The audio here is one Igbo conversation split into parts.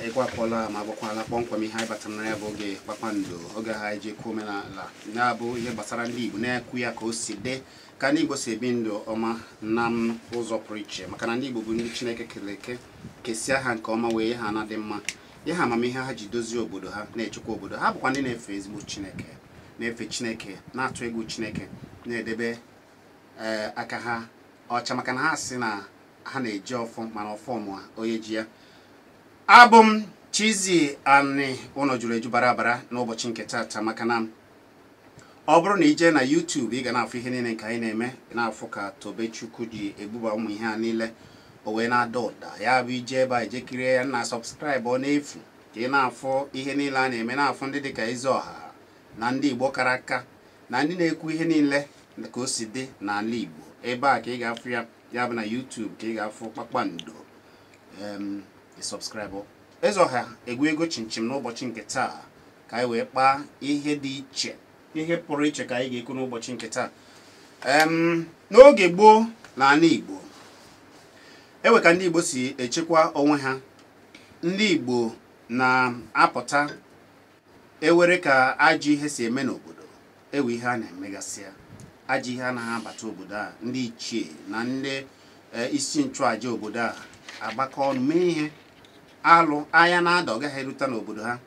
Ịkwakwala ma agbakwala kpọmkwem ihe anyị batara na ya bụ oge kpakpando, oge ha anyị ji ekwu omenala na-abụ ihe gbasara ndị Igbo, na-ekwu ya ka o si dị, ka ndị Igbo si ebi ndụ ọma na ụzọ pụrụ iche, maka na ndị Igbo bụ ndị Chineke kere eke, kesịa ha nke ọma wee ha na dị mma, ihe amamihe ha ji dozie obodo ha, na-echekwa obodo ha, bụkwa ndị na-efe ezigbo Chineke, na-efe Chineke, na-atụ egwu Chineke, na-edebe aka ha ọcha, maka na ha sị na ha na-eji ọfọ, mana ọfọ mụa onye ji ya. Abụ m Chizzy Ani, ụnọ juru eju bara abara n'ụbọchị nke tata, maka na ọ bụrụ na ije na YouTube ị ga na-afụ ihe niile nke anyị na-eme, na-afụ ka Tobechukwu ji ebuba ụmụ ihe a niile o wee na-ada ụda. Ya bụ ije ebe a ije kirie ya na subscribe, ọ na-efu ka ị na-afụ ihe niile a na-eme, na-afụ ndị dịka Eze Ọha na ndị Igbo kara aka na ndị na-ekwu ihe niile ka o si dị n'ala Igbo. Ebe a ka ị ga-afụ ya, ya bụ na YouTube ka ị ga-afụ kpakpando. Subscribe. Eze Ọha egwu ego chinchin n'ụbọchị nke taa ka anyị wee kpaa ihe dị iche, ihe pụrụ iche ka anyị ga-ekwu n'ụbọchị nke taa. N'oge gboo n'ala Igbo, ewe ka ndị Igbo si echekwa onwe ha. Ndị Igbo na-apụta ewere ka ajọ ihe si eme n'obodo, ewe ihe a na-emegasị ya, ajọ ihe anaghị abata obodo a. Ndị ichie na ndị isi nchụaja obodo a agbakọ ọnụ mee ihe alụ anya na-ada, ọ gaghị erute n'obodo ha.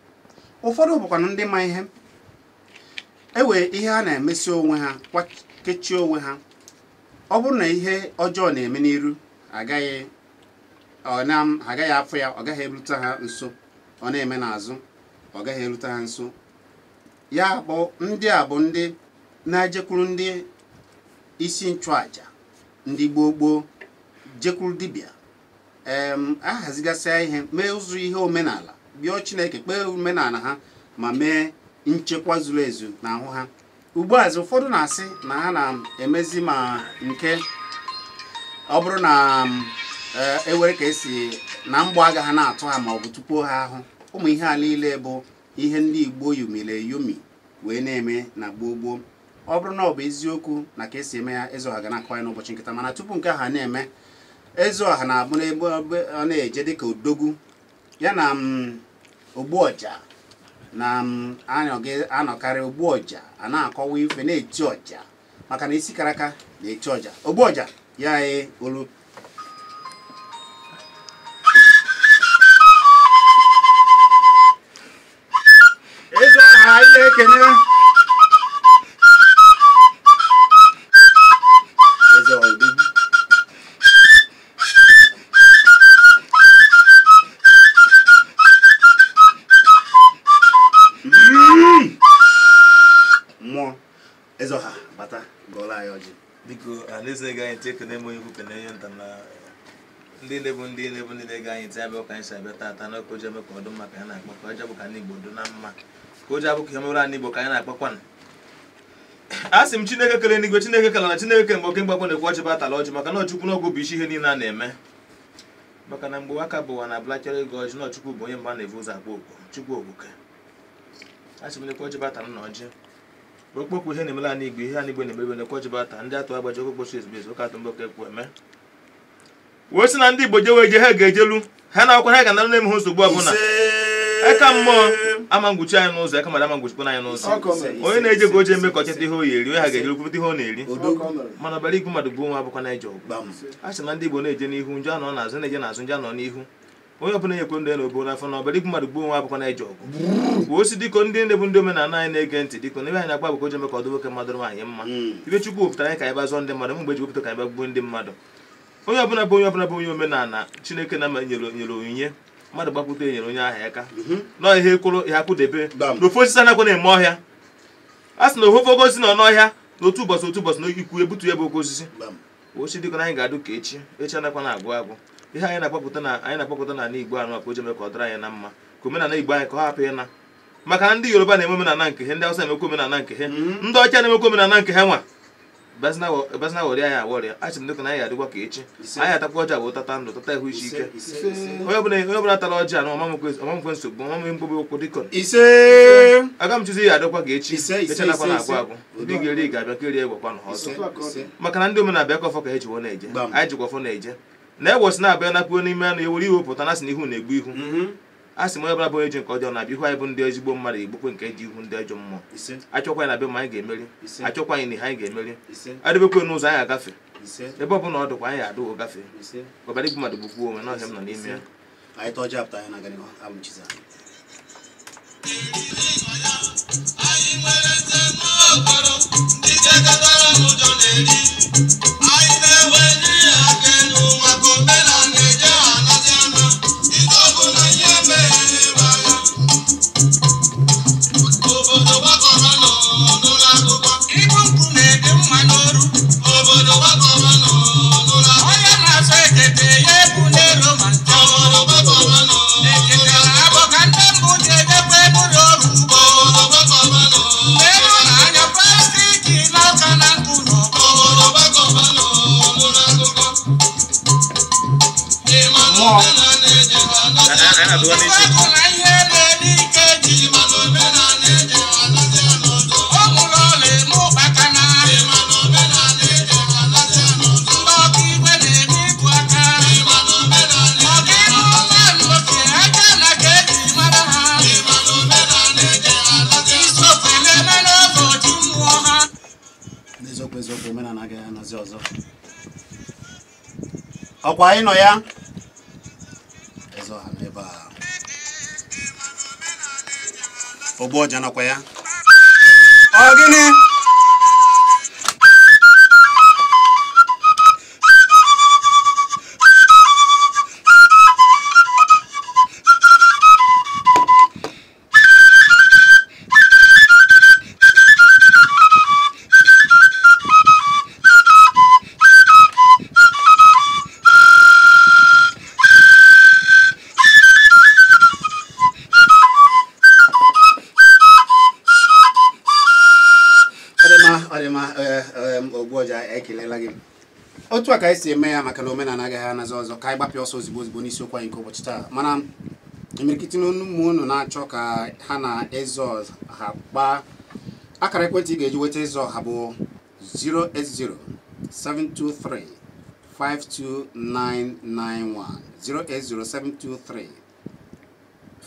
Ụfọdụ bụkwanụ ndị ma ihe, ewe ihe a na-emesi onwe ha, kechie onwe ha. Ọ bụrụ na ihe ọjọọ na-eme n'iru, agaghị afụ ya, ọ gaghị erute ha nso. Ọ na-eme n'azụ, ọ gaghị erute ha nso. Ya bụ ndị a bụ ndị na-ejekwuru ndị isi nchụaja, ndị gboo gboo jekwuru dibịa, ahazigasịa ihe, mee ụzọ ihe omenala, bịa Chineke kpee omenala ha ma mee nchekwa zuru ezu n'ahụ ha. Ugbu a ụfọdụ na-asị na ha na-emezi ma nke ọ bụrụ na ewere ka esi na mgbọ agaghị na-atụ ha ma ọ bụ tupu ha ahụ. Ụmụ ihe a niile bụ ihe ndị Igbo yomiri eyomi wee na-eme na gboo gboo. Ọ bụrụ na ọ bụ eziokwu na ka esi eme ya, Eze Ọha ga na-akọ ya n'ụbọchị nkịta. Mana tupu nke ha na-eme, Eze Ọha na-abụ n'ebe ọ na-eje dịka odogwu ya na ogbu ọja na anọkarị ogbu ọja a na-akọwa ife, na-eti ọja, maka na isi kara aka na-eti ọja. Ogbu ọja ya olu. Eze Ọha, anyị na-ekene Eze Ọha odogwu. Mmụọ Eze Ọha bata gọọrọ anyị ọjị. Biko, alaeze ga anyị ntị, ekene m onye ukwu, kene onye nta na ndị na-ebu ndị na-ebu ndị na-ege anyị ntị. Abịa ka anyị si abịa taata na ka o ji eme ka ọ dị mma ka anyị na-akpọ, ka ọjọọ bụ ka ndị Igbo dị na mma, ka o ji abụ ka ihe mere anyị Igbo ka anyị na-akpọkwanụ. A sị m Chineke kere n'igwe, Chineke kere na Chineke kere mgbe oke mgbakọ na-ekwu ọjị bụ atala ọjị, maka na Chukwu n'ọgụ bụ isi ihe niile a na-eme. Maka na mgbe aka bụ ụwa na-abụla chọrọ ịga ọjị, na Chukwu bụ onye mba na-evu ụzọ akpọ oku, Chukwu okwuke. A sị m nekwa ọjị bụ atala na ọjị okpokwu ihe na-emela anyị Igbo, ihe anyị Igbo na-emebe, nekwa ọjị bụ ata ndị atụ agbaji okwu kpochi ezigbo ezu ụka atụ mbọ ka ekwu eme. Wee sị na ndị Igbo jewe eje, ha ga-ejelu ha na akwụkwọ ha ga nara na-emeghe nsogbu ọbụla. Eka mmụọ ama ngwuchi anyị n'ụzọ, eka mmadụ ama ngwuchikwa anyị n'ụzọ. Onye na-eje ka o jee eme ka ọ cheta ihe o yi eri, onye ha ga-ejelu kwupụta ihe ọ na-eri. Mana ọbara igwu mmadụ bụ onwe abụkwa na ije ọgụ. A sị na ndị Igbo na-eje n'ihu, njọ anọ n'azụ, na-eje n'azụ, njọ anọ n'ihu. Onye ọbụla na-ekwe ndụ ya na obo n'afọ na ọbara igwu mmadụ bụ onwe abụkwa na ije ọgụ. Kwuo si dịka ndị na-ebu ndị omenala anyị na-ege ntị, dịka n'ebe anyị na-agba bụ ka o ji eme ka ọ dị nwoke mmadụ nwaanyị mma. Ibe Chukwu wepụtara anyị ka anyị bịa zụọ ndị mmadụ, mgbe eji wepụta ka anyị bịa gbuo ndị mmadụ. Onye ọbụla bụ onye ọbụla bụ onye omenala Chineke na nyere onyinye mmadụ gbapụta enyere onye ahụ aka nọọ ihe kwụrụ ihe akwụdebe n'ofe osisi anakwa na-eme ọhịa. A sị na ofe oke osisi nọ n'ọhịa n'otu ụbọchị otu ụbọchị na ikwu ebutu ya bụ oke osisi. Ochi dịka na anyị ga-adụ ka echi echi anakwa na-agwụ agwụ. Ihe anyị na-akpọpụta na anyị na-akpọpụta n'ala Igbo anụ ka o ji eme ka ọ dịrị anyị na mma, ka omenala Igbo anyị ka ọ hapụ ịna. Maka na ndị Yoruba na-eme omenala nke ha, ndị Hausa na-emekwa omenala nke ha, ndị ọcha na-emekwa omenala nke ha nwa bazina wọrịa ya awọrịa. A sị m dịka na anyị adịkwa ka echi anyị atakwa ọjị abụ tata ndụ tata ihu isi ike. Onye ọbụla tara ọjị anụ ọmamkwe nsogbu ọmamwe mkpobi ụkwụ dịkọ ise aga m chụzi ya adịkwa ka echi echi nakwa na-agwụ agwụ ndị ga-eri ga-abịa ka erie egwekwa na ọsọ. Maka na ndị omenala bịa ka ọfọ ka ha jiwo na-eje, anyị jikwa ọfọ na-eje na egwọsị na-abịa nakpuo n'ime anụ ewere iwe pụta na sị na ihu na-egbu ihu. A sị m onye ọbụla bụ onye ji nke ọjọọ na-abịa ihu anyị bụ ndị ezigbo mmadụ egbukwe nke ji ihu ndị ajọ mmụọ. Achọkwa anyị na be ma anyị ga-emeri. Achọkwa anyị na ihe anyị ga-emeri. Adịbekwe n'ụzọ anyị agafe. Ebe ọ bụla ọ dịkwa anyị adịwo gafe. Ọbara igbu mmadụ gbugbuo onwe n'ọhịa m nọ n'ime ya. Anyị tọọ ji apụta anyị na-aga n'ihu abụ m Chiza. Anyị nwere nze okoro ndị jekọtara n'ụjọ na-eri. Anyị na-enwe aka elu maka omenala eje anazi ana ike ọbụla ihe mere ebe agha. Obodo gbakọrọ n'ụlọ akụkọ. Ibu nkume dị mma n'oru. Obodo gbakọrọ n'ụlọ akụkọ. Onye na-asọ ekete ya ebu n'ero ma ncha. Obodo gbakọrọ n'ụlọ Ekete na-abụ ka ndị mbụ ji edekwa eburu ọrụ ugbo. Obodo gbakọrọ n'ụlọ Eru na anya plastiki n'ọka na nkụ n'ọgbọ. Obodo gbakọrọ n'ụlọ akụkọ. Ịma na omenala eje anazi Anyị na-adụwa n'isi. Ibu na ihe na-eri ike ji. Ịma na omenala eje anazi ana ọzọ. Ọ mụrụ ọla eme ụkpaka na Ịma na omenala eje anazi ana ọzọ. ndị ọka igwe na-eme ịbụ aka. Ịma na omenala Ọka eje ihu mmadụ oke aka na ka eji mara ha. Ịma na omenala eje anazi ana Isi ofe na-eme n'oge oji mmụọ ha. N'eziokwu eziokwu omenala agaghị anazi ọzọ. Ọkwa anyị nọ ya eze ọha nọ ebe a, ogbu ọja nọkwa ya. Ọ gịnị? Ọ dị mma, ogbu ọja ekelela gị. Otu a ka anyị si eme ya maka na omenala agaghị anazi ọzọ. Ka anyị gbapịa ọsọ ozigbo ozigbo n'isiokwu anyị nke ụbọchị taa. Mana imirikiti n'ụmụ unu na-achọ ka ha na eze ọha kpaa. Akara ekwentị ị ga-eji nweta eze ọha bụ 080 723 52991, 080 723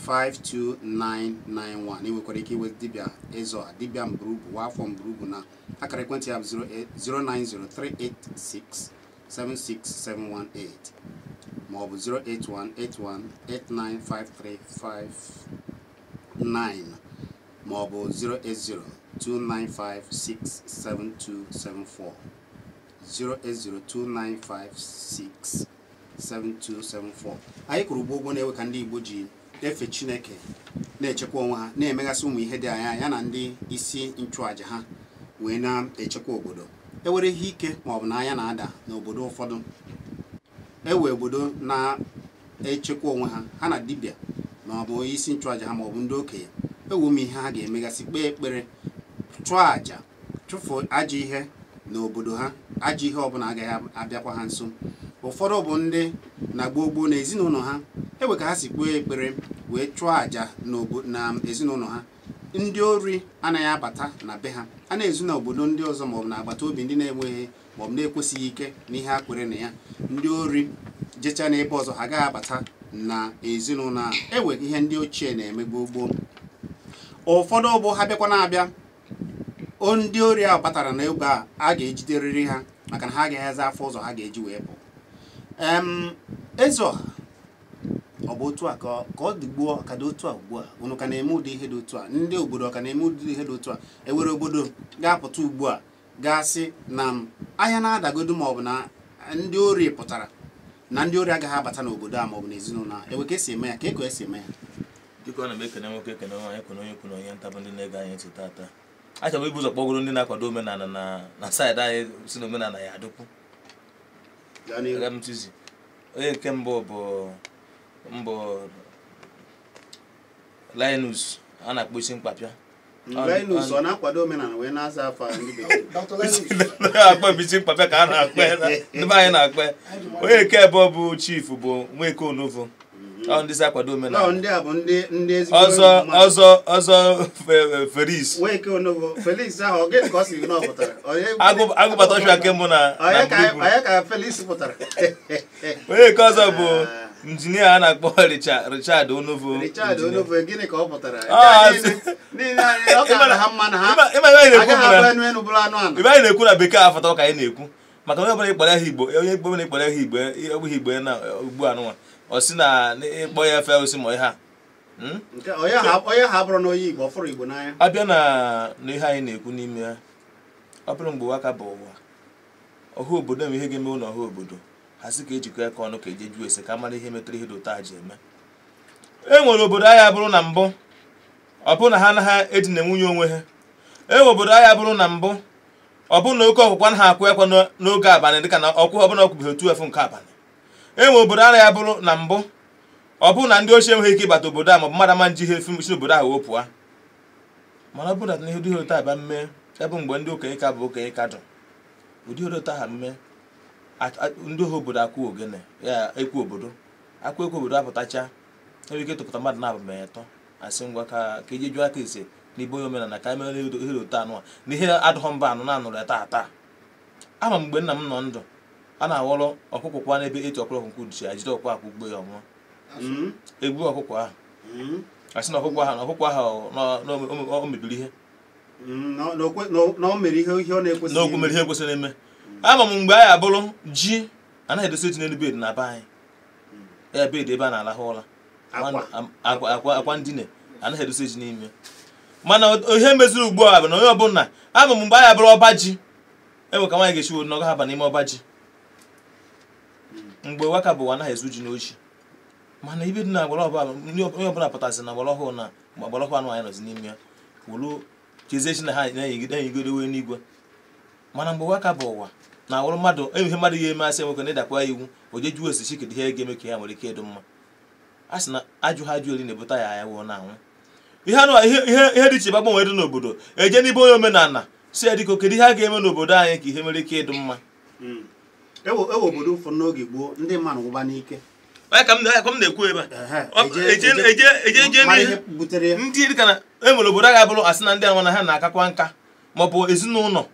52991. Ị nwekwara ike iwe dibịa eze ọha, dibịa mgburugbu afọ mgburugbu, na akara ekwentị ya bụ 09038676718 maọbụ 08181895359 maọbụ 08029567274, 08029567274. Anyị kwuru ụgwọ ụgwọ na-ewe ka ndị Igbo ji efe Chineke, na-echekwa onwe ha, na-emegasị ụmụ ihe dị anya ya na ndị isi nchụàjà ha wee na-echekwa obodo. Ewere ihe ike maọbụ na anya na-ada n'obodo ụfọdụ, ewe obodo na-echekwa onwe ha, ha na dibịa maọbụ isi nchụàjà ha maọbụ ndị okenye ewu ụmụ ihe ha ga-emegasị, kpee ekpere, chụọ àjà, chụfuo ajọ ihe n'obodo ha. Ajọ ihe ọbụla agaghị abịakwa ha nso. Ụfọdụ bụ ndị na gboo gboo na ezinụlọ ha ewe ka ha si kpee ekpere wee chụọ àjà na ezinụlọ ha, ndị ori anaghị abata na be ha. A na-ezu n'obodo ndị ọzọ maọbụ na agbata obi ndị na-enweghị maọbụ na-ekwesịghị ike n'ihe ha kwere na ya, ndị ori jechaa n'ebe ọzọ, ha agaghị abata na ezinụlọ a. Ewe ihe ndị ochie na-eme gboo gboo. Ụfọdụ bụ ha bịakwa na-abịa, ndị ori ahụ batara n'oge a, a ga-ejiderịrị ha maka na ha agaghị aza afọ ụzọ ha ga-eji wee pụ. Eze ọha, ọ bụ otu a ka ọ dị gboo ka dị otu a ugbu a? Unu ka na-eme ụdị ihe dị otu a? Ndị obodo ka na-eme ụdị ihe dị otu a? Ewere obodo ga-apụta ugbu a gasị na ahịa na-adagodu maọbụ na ndị ori pụtara na ndị ori agaghị abata n'obodo a maọbụ n'ezinụlọ a? Ewe ka esi eme ya, ka eko esi eme ya? Dịka ọ na-eme, ekene nwoke, ekene nwaanyị, ekene onye ukwu na onye nta bụ ndị na-ege anyị ntị taata. Achọrọ m ibu ụzọ kpọgoro ndị na-akwado omenala na side anyị si na omenala ya adịkwu. Aga m tụzi. Onye nke mbụ bụ mbụ Linus a na-akpọ isi mkpapịa. Linus ọ na-akwado omenala wee na-aza afa ndị bekee? Dr. Linus. Akpọ m isi mkpapịa ka a na-akpọ ya, ndị be anyị na-akpọ ya. Onye nke abụọ bụ chief bụ Nweke Onovo. Ọ ndị si akwado Nọ omenala. Ndị a bụ ndị ezigbo Ọzọ mmadụ. Ọzọ Feris. Nweke Onovo Felix ahụ, ọ gịnị ka ọ sị na ọ pụtara? Agụbata ọchụ nke mbụ na Onye ka gburugburu. Onye ka Felix pụtara? Onye nke ọzọ bụ Injinia a na-akpọ Richard Onovo. Richard Onovo, gịnị ka ọ pụtara? Ibe anyị na-ekwu na bekee afọta ka anyị na-ekwu maka onye ọbụla ịkpọrọ ya Igbo, onye ọbụla ịkpọrọ ya Igbo, ọ bụghị Igbo na ugbu a nụnwa ọ sị na ịkpọ ya efe osi ma ihe a onye ha bụrụ na onye Igbo fụrụ Igbo n'anya. Abịa na ihe anyị na-ekwu n'ime ya, ọ bụrụ mgbe ụwa ka bụ ụwa ọha obodo enwe ihe ga-eme ụlọ ọha obodo ha sị ka ejikọ aka ọnụ ka eje jụọ ese ka mara ihe metere ihe dị ụtọ a ji eme. E nwere obodo ahịa bụrụ na mbụ ọ bụrụ na ha anaghị edina nwunye onwe ha. E nwere obodo ahịa bụrụ na mbụ ọ bụrụ na oke ọkwụkwa ha akwụ ekwe n'oge abalị dịka na ọkwụ ọbụla ọkwụbeghị 12 nke abalị. E nwere obodo ahịa bụrụ na mbụ ọ bụrụ na ndị ochie enweghị ike ịbata obodo a maọbụ mmadụ ama nji ihe efu si n'obodo ahụ wepụa. Mana ọ bụrụ na ihe ụdị ụtọ aba mmee ebe mgbe ndị okenye ka bụ okenye ka dụ ụdị ụtọ ha mmee ndị ohu obodo akwụ ogene ya ekwu obodo akwụ ekwu obodo apụtacha enwere ike ịtụpụta mmadụ na abụ atọ asị ngwa ka eje jụọ aka ise n'ibe onye omenala ka emere ihe ụtọ anụ a na ihe adụghọ mba anụ na-anụrụ ya taa taa. Ama mgbe nna m nọ ndụ a na-awọrọ ọkụkọ kwa n'ebe etu ọkụkọ nke uduchi ya jide ọkwa akwụ ugbo ya ọnwụọ egbu ọkụkọ ahụ asị na ọkụkọ ahụ na ọkụkọ ahụ o mebiri ihe na o mere ihe n'okwu mere ihe kwesịrị eme. Ama m mgbe anyị abụrụ ji anaghị edosa ji n'elu bed na be anyị ya bed ebe a na-alahụ ụra akwa ndine anaghị edosa ji n'ime. Mana ihe meziri ugbu a bụ na onye ọbụla ama m mgbe anyị abụrụ ọba ji enwe ka nwaanyị ga-esi were n'ọgọ ha ba n'ime ọba ji mgbe waka bụ anaghị ezu ji n'ochi. Mana ibe dị na agbara ọbụla onye ọbụla pụtasị na agbara ọhụụ na agbara ọhụụ anụ anyị nọzi n'ime ya wuru chezie chi na ha na-enyigodewe n'igwe. Mana mgbe waka bụ ụwa na awụrụ mmadụ enwe ihe mmadụ ga-eme asị nwoke na-edakwa ya iwu o je jụọ esi chi kedu ihe ga-eme ka ya nwere ike ịdụ mma. A sị na ajụ ha ajụ eri na-ebute ya ya wụọ na anwụ ihe anụ ihe dị iche gbanwere dị n'obodo eje n'ibe onye omenala si ya dịka kedu ihe a ga-eme n'obodo anyị ka ihe nwere ike ịdụ mma. Ewe obodo ụfọdụ n'oge gboo ndị mmadụ nwụba n'ike ka m na-ekwu ebe a ndị dịka na e nwere obodo a ga-abụrụ asị na ndị anwa na ha na-akakwa nka maọbụ ezinụlọ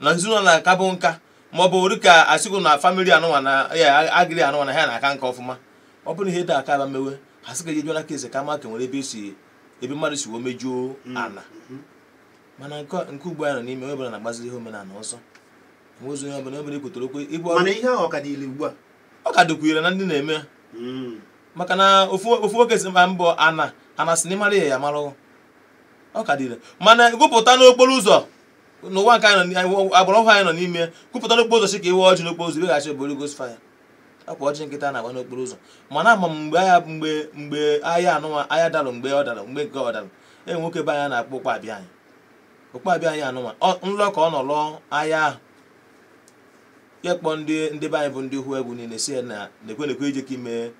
na ezinụlọ na-akabụ nka maọbụ dịka asịgụ na famili anụnwa na ya agịrị anụnwa na ha na-aka nka ọfụma. Ọ bụrụ ihe dị aka aba mewe ha sị ka eje jụọ aka eze ka ama ka nwere ebe esi ebe mmadụ si wee mejuo ala. Mana nke ugbu a nọ n'ime onye ọbụla na-agbaziri ihe omenala ọsọ nweozi onye ọbụla ọbụla ekwutere okwu ịbụ mana ihe ahụ ọ ka dị ile ugbu a ọ ka dịkwunyere na ndị na-eme maka na ofu nwoke si mba mbọ ana ana sị na ịmara ya ya mara ọ ka dịrị. Mana gụpụta n'okporo ụzọ n'ụwa nke anyị agbara ọhụụ anyị nọ n'ime gụpụta n'okporo ụzọ si ka iwe ọjị n'okporo ụzọ ibeghachi bụ Holy Ghost fire akwa ọjị nkịta na-agba n'okporo ụzọ. Mana ama m mgbe agha mgbe agha anụnwa agha dalụ mgbe ọ dara mgbe nke ọ dara e nwoke be anyị na-akpọ ụkpabịa anyị ụkpabịa anyị anụnwa nlọ ka ọ nọ lụọ agha ahụ ya kpọọ ndị be anyị bụ ndị hụ egwu niile si ya na na-ekwe na-ekwe ije ka ime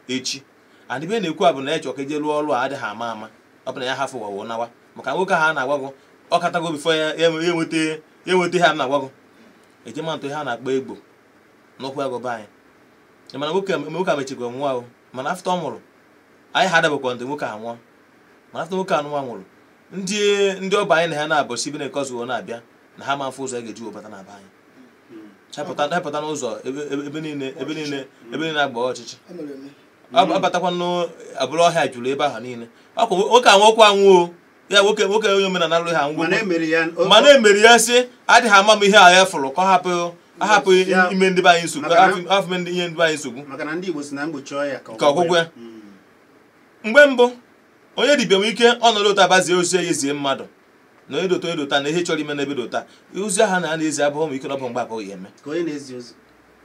echi and ibe na-ekwu a bụ na echọ ka eje lụọ ọrụ a adịghị ama ama ọ bụ na ya hafụ ụwa nawa maka nwoke ahụ a na-agwagụ ọ katago bifo ya enweta ihe a na-agwagụ ejemantụ ihe a na-akpọ egbo n'ụkwụ ego be anyị. Mana nwoke a mechikwa nwa o mana afta ọ nwụrụ anyị ha adabekwa ndị nwoke a nwụọ mana afta nwoke anụnwa nwụrụ ndị ọba anyị na ha na-abọchi ibe na-nke ọzọ na-abịa na ha ma afụ ụzọ a ga-eji webata na be anyị hapụta n'ụzọ ebe niile agba ọchịchị abatakwa n'abụrụ ọhịa juru ebe ahụ niile ọkwa nwoke anwụkwa anwụo ya nwoke onye omenala lụrụ ha ngwụ mana emeri ya sị adịghị ama m ihe a ya fụrụ ka ọ hapụ ime ndị be anyị nsogbu hapụ ihe ndị be anyị nsogbu ka ọgwụgwụ ya. Mgbe mbụ onye dibịa nwere ike ọnọdụ ụta bazie ozi ya ezie mmadụ na onye dota onye dota na ihe chọrọ ime n'ebe dota ozi ahụ na a na-ezi abụghị m ike na ọ bụ mgbe abụghị eme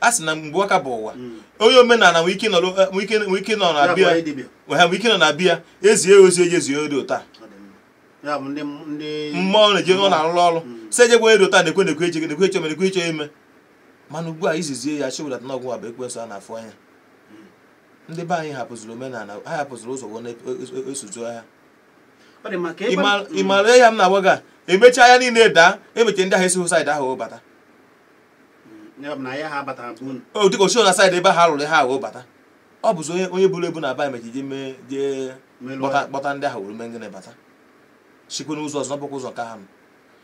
a sị na mgbe ọka bụ ụwa onye omenala nwere ike nọ na bịa nwere ike nọ na bịa ezie ozi eji ezie onye dota mmụọ na-eje ọ na-arụrụ ọrụ si ejegwa onye dota na-ekwe na-ekwe eche na-ekwe eche na-ekwe eche ime. Mana ugbu a izizie ya chiwedata n'ọgwụ a bụ ekwensu a na-afụ anya. Ndị be anyị hapụziri omenala ha hapụziri ụzọ na-esozu ha ị mara ya m na-agwa gị a emechaa ya niile daa emeche ndị ahụ esighị saịdị ahụ bata o dịka ochie na saịdị ebe ha rụrụ ha ahụ bata ọ bụzi onye buru ebu na aba emechi je mee jee kpọta ndị ahụ were mee ngịnị bata sikwe n'ụzọ ọzọ bụkwa ụzọ nke ha.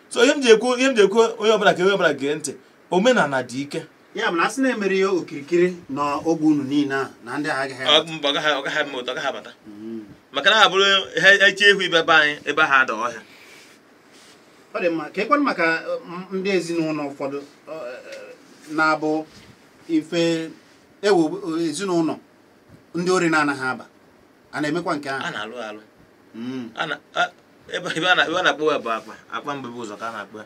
So ihe m ji ekwu onye ọbụla ka onye ọbụla gee ntị omenala dị ike. Ya bụ na asị na-emere ihe okirikiri na ogbe unu niile a na ndị agha agaghị abata. Mba, ọ gaghị eme ụtọ, ọ gaghị abata, maka na ha bụrụ ha echi ehu ibe be anyị ebe ha ada ọhịa. Ọ dị mma ka ekwenụ maka ndị ezinụlọ ụfọdụ na-abụ ife ewu ezinụlọ ndị ori na-anaghị aba, a na-emekwa nke ahụ? A na-alụ alụ. Ebe a na-akpọ ya bụ akpa mgbe bụ ụzọ ka a na-akpọ ya.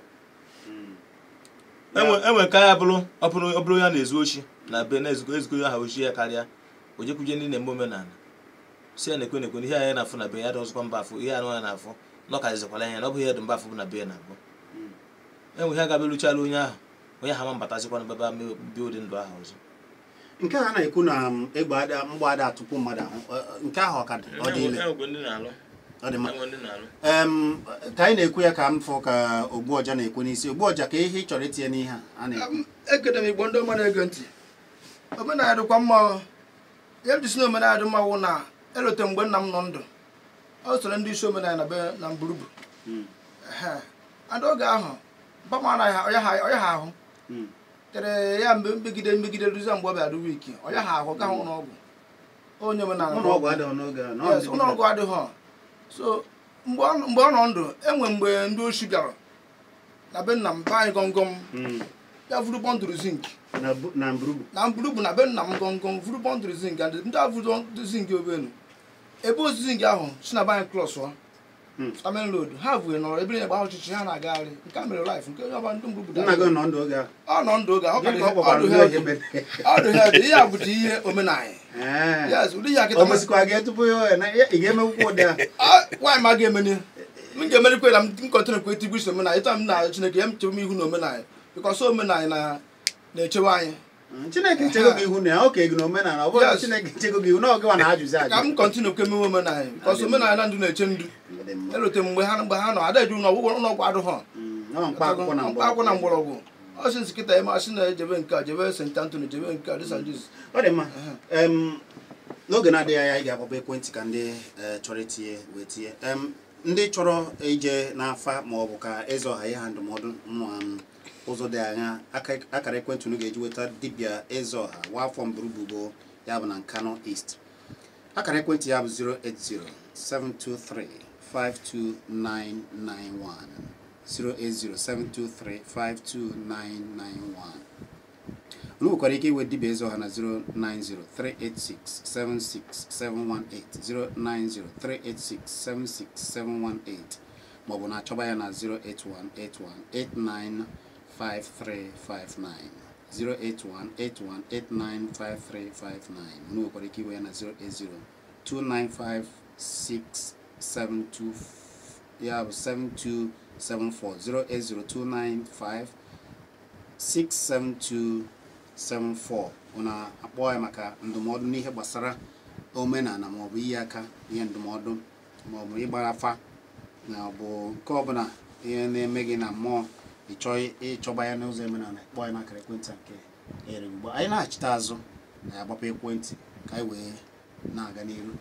Enwe ka ya bụrụ ọ bụrụ ya na-ezu ochi na be na-ezukọ ya ha ochi ya karịa, o jekwuje ndị na-eme omenala si ya na-ekwe na-ekwe ihe anyị na-afụ na be ya dị ọzọkwa mba afụ ihe anụ ya na-afụ na ọ karịzikwala ya na ọ bụ ihe dị mba afụ bụ na be ya na-abụ. Enwe ihe ga-abịa onye ahụ onye ahụ ama mbatazikwa na bebe bi ụdị ndụ ahụ ọzọ. Nke a na-ekwu na egbe mgbada atụpụ mmadụ ahụ, nke ahụ ọ ka dị ọ dị ile? Ọ dị mma. Ka anyị na-ekwu ya ka m fụ ka Ogbuọja na-ekwu n'isi. Ogbuọja, ka ihe ị chọrọ itinye n'ihe a na-ekwu? Ekene m Igbo ndị ọma na-ege ntị. Omenala dịkwa mma. Ihe m ji si na omenala dị mma wụ na elote mgbe nna m nọ ndụ, ọ soro ndị isi omenala na be na mgburugbu. Oge ahụ mpa m anaghị ọya ha ahụ tere ya mgbe mbegide ruzie mgbe ọ bịara dị wiki ọya ha ahụ gaghị ụlọ ọgwụ. Onye omenala ụlọ ọgwụ adịghị. So mgbe ọ nọ ndụ, enwe mgbe ndị oshi bịara na be nna m be anyị gọngọm ya vuru bọndụrụ zinc na mgburugbu na be nna m gọngọm vuru bọndụrụ zinc, ndị a vuru zinc obelu ebe ozi zinc ahụ si na be anyị klọsụọ Stamen Road ha vuru nọrọ ebe na-egba ọchịchị ha na-agagharị. Nke a mere life nke onye ọba ndị mgburugbu ọ nọ ndụ oge ọ dị healthy. Ihe a bụcha ihe omenala. Yes, ụdị ihe akịta nwaanyị ma ga-emeni m ga-emerikwe na m kọntịnụ kwe tigbu isi omenala ịta m na Chineke ya m chebe m ihu na omenala, bikọs omenala na-echewe anyị. Chineke chego gị ihu na ya oke gị na omenala, ọ bụrụ Chineke chego gị ihu na ọgịwa na-ajụzi ajụ. Ka m kọntịnụ kwe mewe omenala, bikọs omenala na ndụ na-eche ndụ. Elote mgbe ha nọ ada eju ụlọ ọgwụ adụghọ mkpa akwụkwọ na mgbọrọgwụ. Ọ sị nkịta eme asị na ejebe nke a jebe St. Anthony jebe nke a St. Jesus. Ọ dị mma. N'oge na-adịghị anya anyị ga-agbapụ ekwentị ka ndị chọrọ itinye wee tinye. Ndị chọrọ ije n'afa ma ọ bụ ka eze ọha ihe ha ndụmọdụ ụzọ dị anya, akara ekwentị unu ga-eji weta dibịa eze ọha wafọ mgburugbu ya bụ na Nkanu East. Akara ekwentị ya bụ 08072352991, 08072352991. Unu nwekwara ike iwe dibịa eze ọha na 09038676718, 09038676718, maọbụ na-achọba ya na 08181895359, 08181895359. Unu nwekwara ike iwe ya na 080295672 ya bụ 7274, 08029567274. Unu akpọ ya maka ndụmọdụ n'ihe gbasara omenala maọbụ iyi aka ihe ndụmọdụ maọbụ ịgbara afa na ọ bụ nke ọbụla ihe na-eme gị na mmụọ ịchọ ịchọba ya n'ụzọ omenala, kpọọ ya n'akara ekwentị nke ere ugbu a. Anyị na-achịta azụ na agbapụ ekwentị ka anyị wee na-aga n'iru.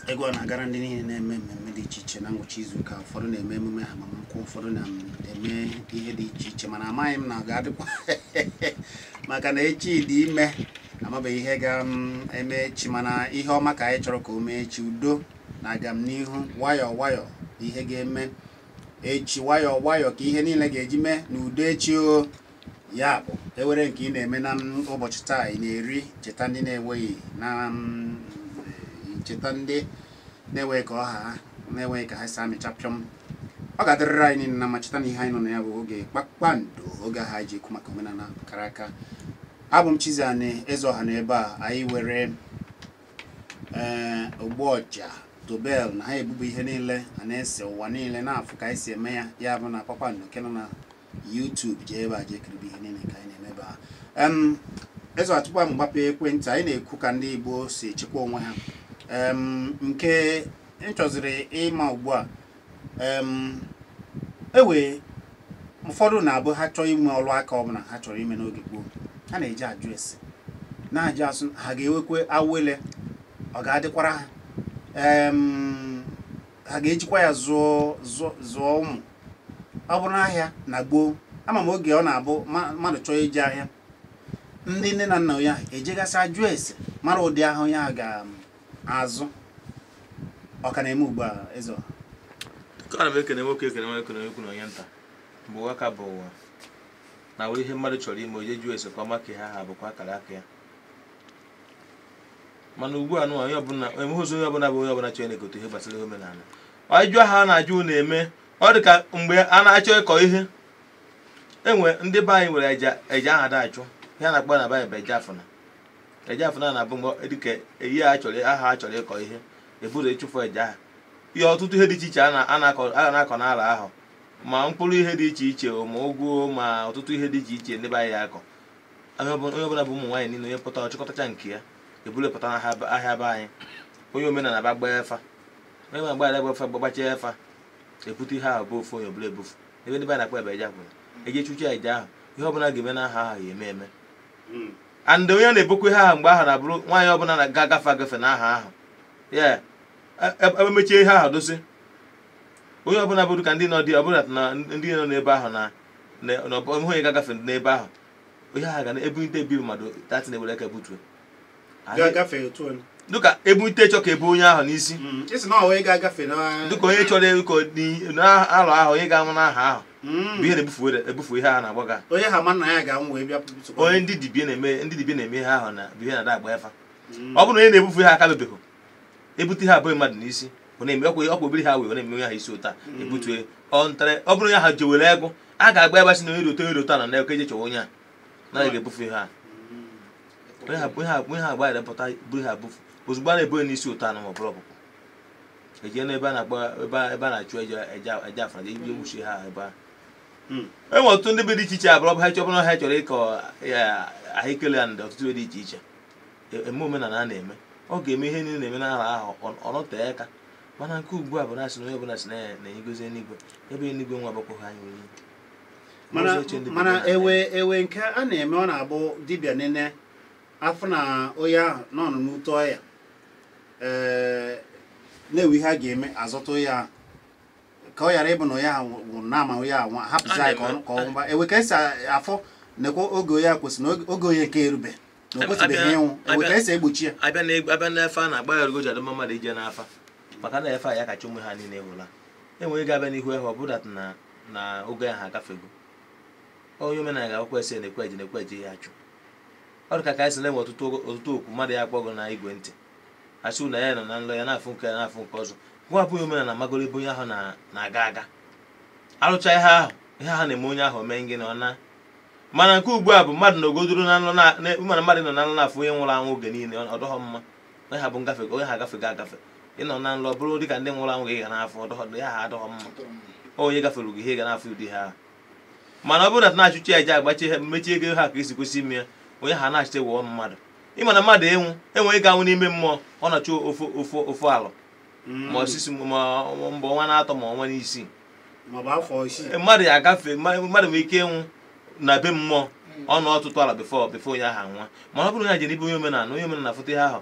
Egwu a na-agara ndị niile na-eme mmemme dị iche iche na ngwụcha izuụka. Ụfọdụ na-eme emume agbamakwụkwọ, ụfọdụ na-eme ihe dị iche iche, mana amaghị m na ọ ga-adịkwa maka na echi dị ime, amabeghị ihe ga-eme echi, mana ihe ọma ka anyị chọrọ ka o mee echi. Udo na-aga m n'ihu nwayọọ nwayọọ, ihe ga-eme echi nwayọọ nwayọọ ka ihe niile ga-eji mee n'udo echi. O ya bụ ewere nke ị na-eme na ụbọchị taa, ị na-eri, cheta ndị na-enweghị na cheta ndị na-enweghị ka ọha na-enweghị ka ha si amịcha pịọm. Ọ ga-adịrịrị anyị niile na ma cheta na ihe anyị nọ na ya bụ oge kpakpando, oge ahụ anyị ji ekwu maka omenala kara aka. Abụ m Chiziani Eze Ọha na ebe a anyị were Ogbuọja Tobel na ha ebubu ihe niile a na-ese ụwa niile na-afụ ka anyị si eme ya. Ya bụ na kpakpando nke nọ na YouTube, jee ebe a jee kiribe ihe niile ka anyị na-eme ebe a. Eze Ọha, tupu m gbapụ ekwentị, anyị na-ekwu ka ndị Igbo si echekwa onwe ha. Nke m chọziri ịma ugbu a, ewe ụfọdụ na-abụ ha chọọ ime ọrụ aka ọbụla ha chọrọ ime n'oge gboo, ha na-eji ajụ ese na-ajụ asụ ha ga-ewekwe awele, ọ ga-adịkwara ha. Ha ga-ejikwa ya zụọ ụmụ. Ọ bụrụ n'ahịa na gboo, ama m oge ọ na-abụ mmadụ chọọ ije ahịa, ndị nne na nna onye ahụ ejegasị ajụ ese mara ụdị ahụ onye ahụ ga-azụ. Ọ ka na-eme ugbu a Eze Ọha? Ana m ekene nwoke, ekene nwoke, ekene nwoke na onye nta. Mgbe ụwa ka bụ ụwa na wee ihe mmadụ chọrọ ime, onye jụọ ese ka ọ maka ihe ahụ abụkwa akara aka ya. Mana ugbu a nụwa, onye ọbụla enweghị ụzọ, onye ọbụla bụ onye ọbụla chọrọ na-egote ihe gbasara ihe omenala. Ọjụ ahụ a na-ajụ na-eme ọ dị ka mgbe a na-achọ ịkọ ihe. Enwe ndị be anyị nwere eje aha da achụ ihe a na-akpọ na be anyị bụ eje afụna. Eje afụna na-abụ mgbe dịka eyi a chọrọ aha a chọrọ ịkọ ihe, eburu ịchụfụ eje aha. Ihe ọtụtụ ihe dị iche iche a na-akọ n'ala ahụ, ma mkpụrụ ihe dị iche iche, ma ụgụ, ma ọtụtụ ihe dị iche iche ndị be anyị akọ. Onye ọbụla bụ ụmụ nwaanyị niile, onye pụta ọchịkọtacha nke ya eburu pụta n'ahịa be anyị. Onye omenala ba gbaa efa, onye ma gbaa agba efa gbagbacha efa, ebute ihe ahụ bụ ofu onye ọbụla ebufu. Ebe ndị be anyị na-akpọ ebe eje akwụna, eje chụcha eje ahụ, ihe ọbụla ga-eme n'aha ahụ ya eme eme. And onye na-ebukwa ihe ahụ mgbe ahụ na-abụrụ nwaanyị ọbụla na-agafe agafe n'aha ahụ ya emechie ihe ahụ dosi. Onye ọbụla bụrụ ka ndị nọ dị ọbụla na ndị nọ n'ebe ahụ na onye ga-agafe n'ebe ahụ, ihe ahụ ga na-ebunite ebi mmadụ tatị na-ewere aka butuo dịka ebunite chọ ka ebu onye ahụ n'isi, dịka onye chọrọ ịkọ n'alụ ahụ, onye ga-anwụ n'aha ahụ bụ ihe na-ebufu ihe ahụ na-agbaga. Onye ndị dibịa na-eme ihe ahụ na bụ ihe na-ada agba efa. Ọ bụrụ na onye na-ebufu ihe aka bebeghị ebute ihe abụghị mmadụ n'isi, ọ na-eme ọkwa obere ha wee na-eme onye ahụ isi ụta ebutue ọ bụrụ onye ahụ jewere ego a ga-agba ebe sị na onye rote onye rote na na eje chọwa onye a na ga-ebufu ihe a. Onye ha agba pụta buru ha bufu ozugbo a na-ebu n'isi ụta na ma ọ bụrụ ọpụpụ ejee n'ebe a na-akpọ ebe a na-achụ eje afara ije wuchie ha ebe a. E nwere ọtụtụ ndị be dị iche iche abụrụ ha chọbụrụ ha chọrọ ịkọ ahụikele ya na ọtụtụ dị iche iche eme omenala a na-eme. Ọ ga-eme ihe niile na-eme n'ala ahụ ọ nọtee aka. Mana nke ugbu a bụ na asị na onye ọbụla sị na-enyegozi eluigwe, ebe eluigwe nwa agbakọ ha anyị nwere. Mana ewe nke a na-eme ọ na-abụ dibịa nene afọ na onye ahụ nọ n'ute ọya na-ewe ihe a ga-eme azọta onye ahụ ka ọ ghara ịbụ na onye ahụ nwụrụ na-ama onye ahụ hapụzi anyị ka ọ nwụba. Ewe ka esi afọ nekwa oge onye ahụ kwesịrị na oge onye nke erube na o kwesịbeghị ịnwụ, ewe ka esi egbochi ya. Abịa n'efe a na-agba ya ogoji adịmma mmadụ ije n'afa, maka na efe a ya kacha ụmụ ha niile nwụla. Enwere ga-abịa n'ihu ahụ ọ bụrụ na oge ahụ agafego, onye omenala ga-akwụkwọ ese na-ekwe eji na-ekwe eji ya achụ. Ọ dị ka ka anyị sị na enwe ọtụtụ okwu mmadụ ya akpọgụ na igwe ntị asị na ya nọ na nlọ ya na-afụ nke ya na-afụ nke ọzọ. Gwa abụghị omenala magoro ebe onye ahụ na-aga aga arụcha ihe ahụ, ihe ahụ na-eme onye ahụ mee gị na ọ na. Mana nke ugbu a bụ mmadụ na ogodoro na nlọ na mmadụ nọ na nlọ na-afụ onye nwụrụ anwụ oge niile, ọ dọghọ mma. Onye ha bụ ngafe, onye ha agafego agafe. Ịnọ na nlọ bụrụ dịka ndị nwụrụ anwụ ga na-afụ ya ha adọghọ mma. Onye gafere gị ihe ga na-afụ ụdị ha. Mana ọ bụrụ na na-achụchi ya eje agbachi ihe mechie ego ha ka esi kwesị ime ya, onye ha na-achịte wụọ mmadụ. Ịma na mmadụ enwu enweghị ga-anwụ n'ime mmụọ, ọ na-achụ ofu ofu alụ ma osisi ma mbọ ọnwa na-atọ ma ọnwa n'isii mmadụ ya agafe. Mmadụ nwere ike ịnwụ na be mmụọ ọ nọ ọtụtụ ala before onye ahụ anwa. Mana ọ bụrụ na ya jere ibe onye omenala, onye omenala foto ihe ahụ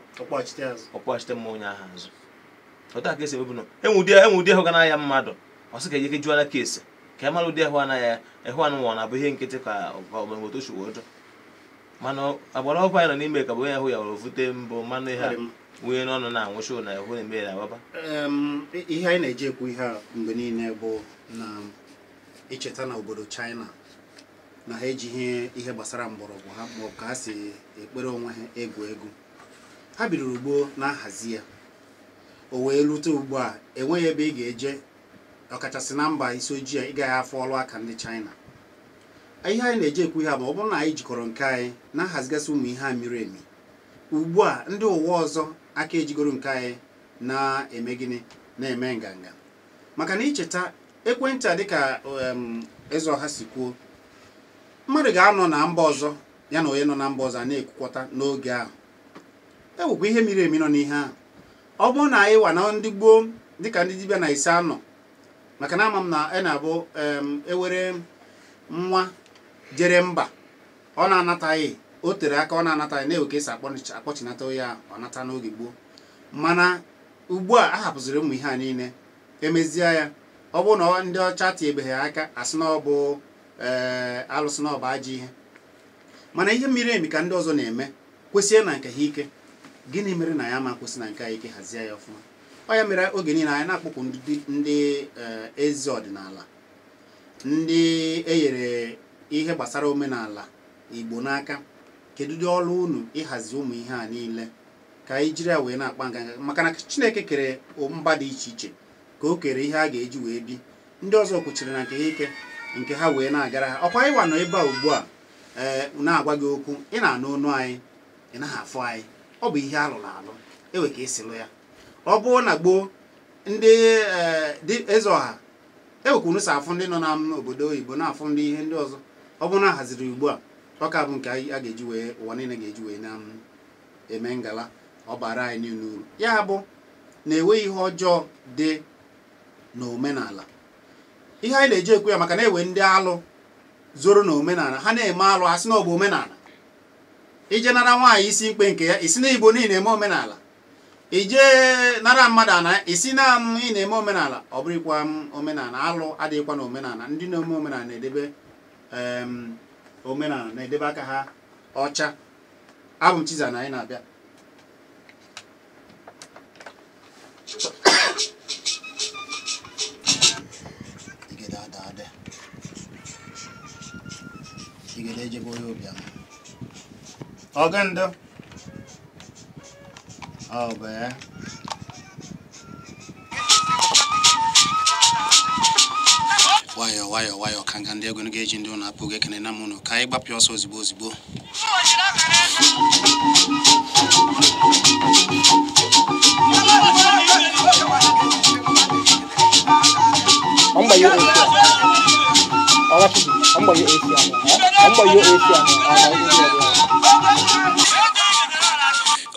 ọkpọchite mmụọ onye ahụ azụ. Otu a ka esi emebu nọ. Enwe ụdị ahụ ga na-aya mmadụ, ọ sị ka ejeke jụọ ka esi ka e mara ụdị ahụ anaghị ya ịhụ anụ nwa na-abụ ihe nkịtị ka otochiwodo. Mana agbara ọgwụ anyị nọ n'ime ka bụ onye ahụ ya were ofute mbụ mmanụ ihe a wunye n'ọnụ na-anwụchi na ahụ na-eme ya ababa. Ihe anyị na-eji ekwu ihe a mgbe niile bụ na icheta na obodo China na ha ejighị ihe gbasara mgbọrọgwụ ha ma ọ bụ ka ha si ekpere onwe ha egwu egwu. Ha bidoro gboo na-ahazi ya, o wee rute ugbu a enweghị ebe ị ga-eje ọkachasị na mba isi ojii a ị gaghị afọ ọrụ aka ndị China. Ihe anyị na-eji ekwu ihe a bụ ọ bụrụ na anyị jikọrọ nke anyị na-ahazigasị ụmụ ihe a miri emi ugbu a, ndị ụwa ọzọ aka ejigoro nke anyị na-eme gịnị, na-eme nganga. Maka na icheta ekwentị a dịka Eze Ọha si kwuo, mmadụ ga-anọ na mba ọzọ ya na onye nọ na mba ọzọ a na-ekwukọta n'oge ahụ. Ewekwa ihe miri emi nọ n'ihe ahụ. Ọ bụrụ na anyị wa na ndị gboo dịka ndị dibịa na ise anọ, maka na ama m na ị na-abụ ewere nwa jere mba ọ na-anataghị, o tere aka ọ na-anataghị, na-ewe ka esi akpọchinata onye ahụ ọ nata n'oge gboo. Mana ugbu a a hapụziri ụmụ ihe a niile Emezie ya, ọ bụrụ na ndị ọcha tinyebeghị aka, asị na ọ bụ alụsị na ọ bụ ajọ ihe. Mana ihe miri emi ka ndị ọzọ na-eme, kwesịrị na nke ha ike. Gịnị mere na ya ma kwesị na nke anyị ike hazie ya ọfụma? Ọ ya mere oge niile anyị na-akpọpụ ndị eze ọdịnala, ndị enyere ihe gbasara omenala Igbo n'aka. Kedu ụdị ọrụ unu ịhazi ụmụ ihe a niile ka anyị jiri ya wee na-akpa nganga? Maka na Chineke kere mba dị iche iche ka o kere ihe a ga-eji wee bi. Ndị ọzọ kwuchiri na nke ha ike, nke ha wee na-agara ha. Ọkwa ịwa nọ ebe a ugbu a na-agwa gị okwu, ị na-anụ ọnụ anyị, ị naghị afụ anyị. Ọ bụ ihe alụrụ alụ, ewe ka esi lụ ya. Ọ bụrụ na gboo ndị eze ọha ewekwunu so afụ ndị nọ na obodo oyibo na-afụ ndị ihe ndị ọzọ. Ọ bụrụ na a haziri ugbu a, ọ ka bụ nke a ga-eji wee ụwa niile ga-eji wee na-eme ngala, ọ bara anyị niile uru. Ya bụ na enweghị ihe ọjọọ dị n'omenala. Ihe anyị na-eji ekwu ya maka na ewe ndị alụ zoro n'omenala, ha na-eme alụ, ha sị na ọ bụ omenala. Ije nara nwaanyị isi mkpe nke ya, isi na Igbo niile eme omenala. Ije nara mmadụ ana, isi na ị na-eme omenala. Ọ bụrụkwa omenala, alụ adịghịkwa na omenala. Ndị na-eme omenala na-edebe omenala, na-edebe aka ha ọcha. Abụ m Chiza na anyị na-abịa. Igede ada ada. Igede ejebe onye ụbịam. Ọgandụ. Ọ bụ ya. Nwayọọ nwayọọ nwayọọ ka nga ndị ego ga-eji ndị ụlọ apụ ga-ekene na m unu ka anyị gbapịa ọsọ ozigbo ozigbo.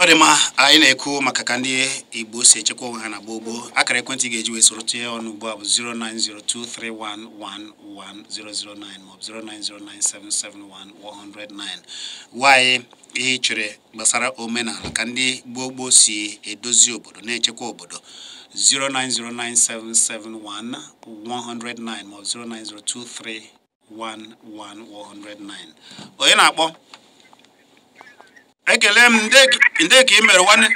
Ọ dị mma, anyị na-ekwu maka ka ndị Igbo si echekwa onwe ha na gboo gboo. Akara ekwentị ga-eji wee soro tinye ọnụ ugbu a bụ 09023111009 maọbụ 09097711009. Gwa anyị ihe ị chere gbasara omenala ka ndị gboo gboo si edozi obodo na-echekwa obodo. 09097711009 maọbụ 09023111009. Onye na-akpọ? Ekele m ndị ka ị mere nwanne.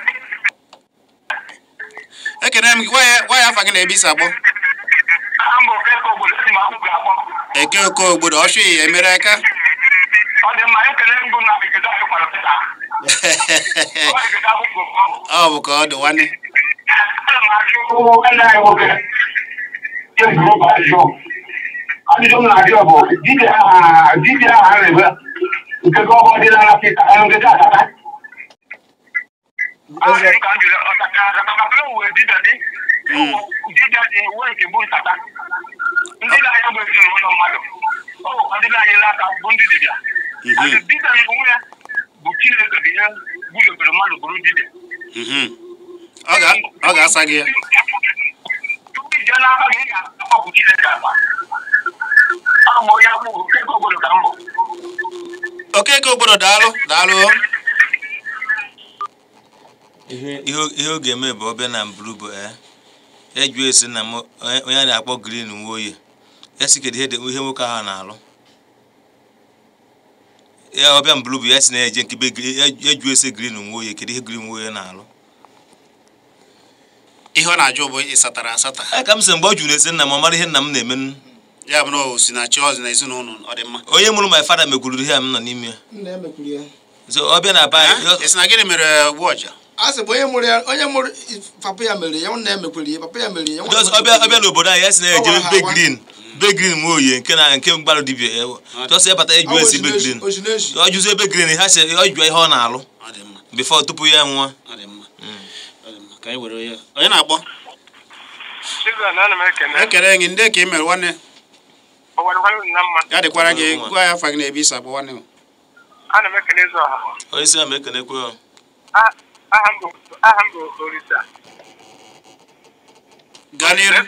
Ekele m gị, gwa ya afa gị na ebe isi akpọ. Eke oke obodo ọchụ ya emere aka. Ọ bụ ka ọ dị nwanne. Ọ ga-asa gị ya. Okeke obodo daalụ daalụ. Ihe ọ ga-eme bụ ọbịa na mburu bụ eju esi na onye a na-akpọ Green Nwoye ya si kedu ihe nwoke ahụ na-alụ ya. Ọbịa mburu bụ ya si na-eje nke be eju esi Green Nwoye, kedu ihe Green Nwoye na-alụ? Ihe ọ na-ajụ bụ ịsatara asata. Ka m sị mgbe ọ jụrụ esi nna m, ọ mara ihe nna m na-eme. Ya bụ na o si na chi ọzọ na ezinụlọ ọ dị mma. Onye mụrụ my father mekwuru ihe a m nọ n'ime ya. Nna ya mekwuru ya. So ọ bịa na be anyị. Esi na gịnị mere ogbu ọja? A sị bụ onye mụrụ ya, onye mụrụ papa ya mere ya, nna ya mekwuru ya, papa ya mere ya. Ọbịa n'obodo anyị ya si na-eje be Green, be Green Nwoye nke na nke mgbarụ dibịa ya. Tọsị ya bata eju esi be Green. Ọ jụzie be Green, ha sị ọ jụọ ihe ọ na-alụ. Before tupu ya nwụọ. Ọ dị mma. Ọ dị mma. Ka anyị were ya. Onye na-akpọ? Ekele gị, ndị ka ị mere nwanne. Ya dịkwara gị, gwa ya afa gị na ebe isi akpọ nwanne m. Ana m ekele eze ọha. Onye isi ama ekelekwe ya. Aha m bụ Orisa. Gaa n'iru.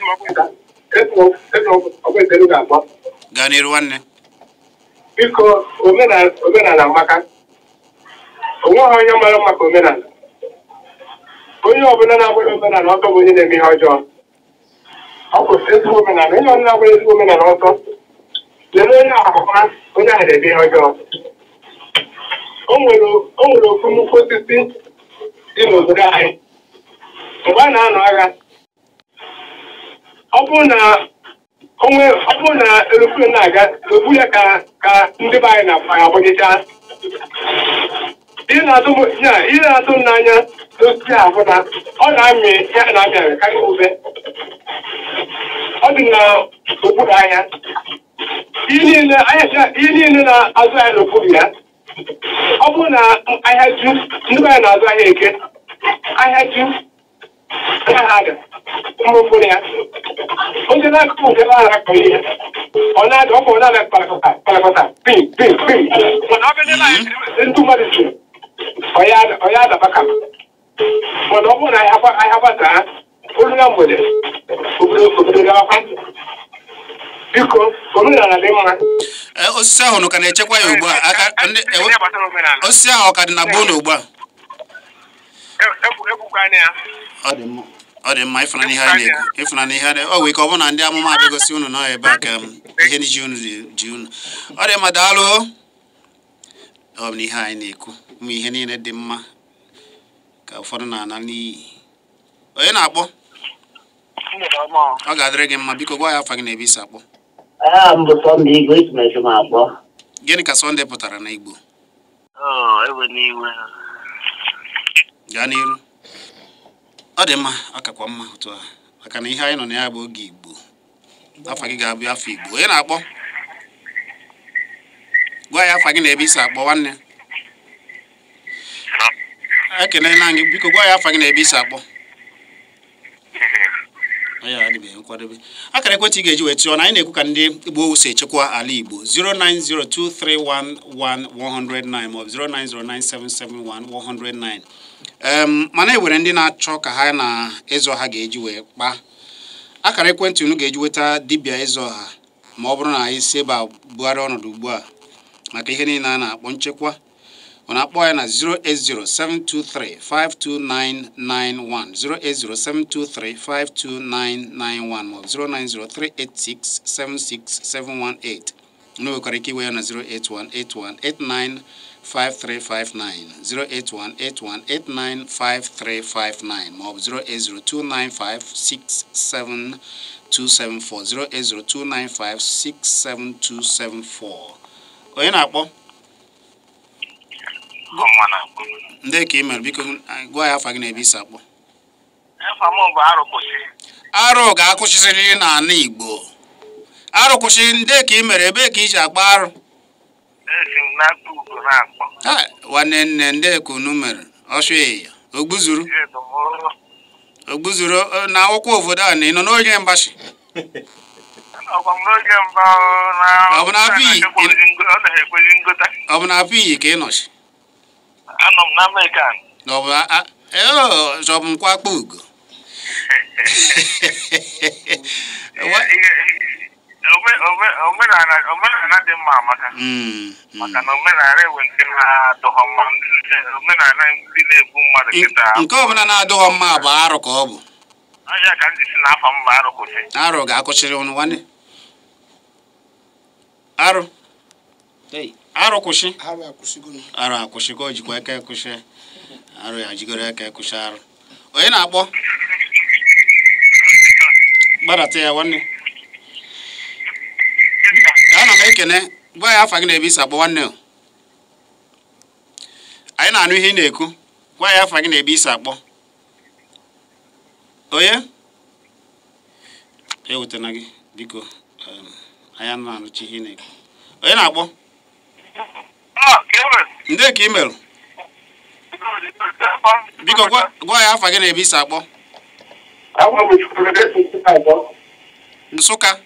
Gaa n'iru nwanne. Biko, omenala amaka. Onweghị onye mara maka omenala. Onye ọbụla na-abụghị omenala ọtọ bụ onye na-eme ihe ọjọọ. Ọ bụ ezigbo omenala, onye ọbụla nwere ezigbo omenala ọsọ. Lelee onye ahụkwa onye ahụ na-eme ihe ọjọọ. O nwere ofu nnukwu osisi dị n'obodo anyị. Mgbe a na-anọ agha, ọ bụrụ na eroplane na-aga, okpu ya ka ndị be anyị na-agbagịcha. Ihe na-atụ m n'anya n'osisi a bụ na ọ na-amị ya na-amị amị karịa ube. Ọ dị n'okpuru ahịa. Ihe niile na-azụ ahịa n'okpuru ya. Ọ bụrụ na ahịa ju, ndị be anyị na-azụ ahịa eke, ahịa ju, ahịa ha ada, mkpụrụ ya. Onye na-akụ nke ebe a na-akọ ihe, ọ na-ada ọkụ, ọ na-ada kpalakọta, pim, pim, pim. Mana ọ bịa ndị mmadụ juru, ọ ya adabaka. Mana ọ bụrụ na ahịa gbasaa, olu na mgbede, obodo gawakwa. Biko, omenala dị mma. Osisi ahụ ka na-echekwa ya ugbu a. Osisi ahụ ọ ka dị na be unu ugbu a? Ọ dị mma ịfụnanya ihe anyị na-ekwu. Ịfụnanya ihe anyị ọ wee ka ọ bụ na ndị amụma abịagosi unu nọ ebe a ka ihe ndị ji unu ji unu. Ọ dị mma, daalụ. Ọ bụ na ihe anyị na-ekwu, ụmụ ihe niile dị mma ka ụfọdụ na-ana n'iyi. Onye na-akpọ? Ọ ga-adịrị gị mma, biko gwa ya afa gị na ebe isi akpọ. Aha m bụ Sọnde Igwe, esi m esi m akpọ. Gịnị ka Sọnde pụtara na Igbo? Gaa n'iru. Ọ dị mma, ọ kakwa mma otu a, maka na ihe anyị nọ na ya bụ oge Igbo. Afa gị ga-abụ afọ Igbo. Onye na-akpọ? Gwa ya afa gị na ebe isi akpọ nwanne. Ekelela gị, biko gwa ya afa gị na ebe isi akpọ. Ya adịbeghị nkwadebe. Akara ekwentị ị ga-eji wee tụọ na anyị na-ekwu ka ndị Igbo si echekwa ala Igbo 09023111109 maọbụ 09097711109. Mana e nwere ndị na-achọ ka ha na ịzụ ha ga-eji wee kpaa. Akara ekwentị unu ga-eji weta dibịa ịzụ ha ma ọ bụrụ na anyị si ebe a bugharịa ọnọdụ ugbu a maka ihe niile a na-akpọ nchekwa. Ọ na-akpọ ya na 08072352991, 08072352991 maọbụ 09038676718. Unu nwekwara ike iwe ya na 08181895359, 08181895359 maọbụ 08029567274, 08029567274. Onye na-akpọ? Ndị ka ị mere, biko gwa ya afa gị na ebe isi akpọ. Arụ ga-akwụsịrị n'ala Igbo. Arụ kwụsị. Ndị ka ị mere, ebe ka iji akpọ arụ? Nwanne nne, ndị ka unu mere ọsụ ya ogbuzuru ogbuzuru na akwụkwọ obodo a na ị nọ n'oge mgbashi. Ọ bụ na afọ iyi ka ị nọchi? Anọ m n'Amerịka. Ọ bụ nkwa akpa ugo. Omenala dị mma amaka. Maka na omenala enwe nke na-adọghọ mma, omenala ndị na-egbu mmadụ kịta. Nke ọbụla na-adọghọ mma bụ arụ ka ọ bụ. Ọnya ka ndị si n'afọ mba arụ kwụsị. Arụ ga-akụchiri ụnụ nwanne. Arụ. Arụ kwụsị. Arụ akwụsịgo, o jikwa aka ekwụsị. Arụ ya jigoro aka ekwụsị arụ. Onye na-akpọ? Gbadata ya nwanne. Ana m ekene, gwa ya afa gị na ebe isi akpọ nwanne o. Anyị na-anụ ihe ị na-ekwu. Gwa ya afa gị na ebe isi akpọ. Onye? Ewetana gị, biko. Anyị na-anụchi ihe ị na-ekwu. Onye na-akpọ? Ndị ka ị merụ? Biko gwa ya afa gị na ebe isi akpọ. Nsụka.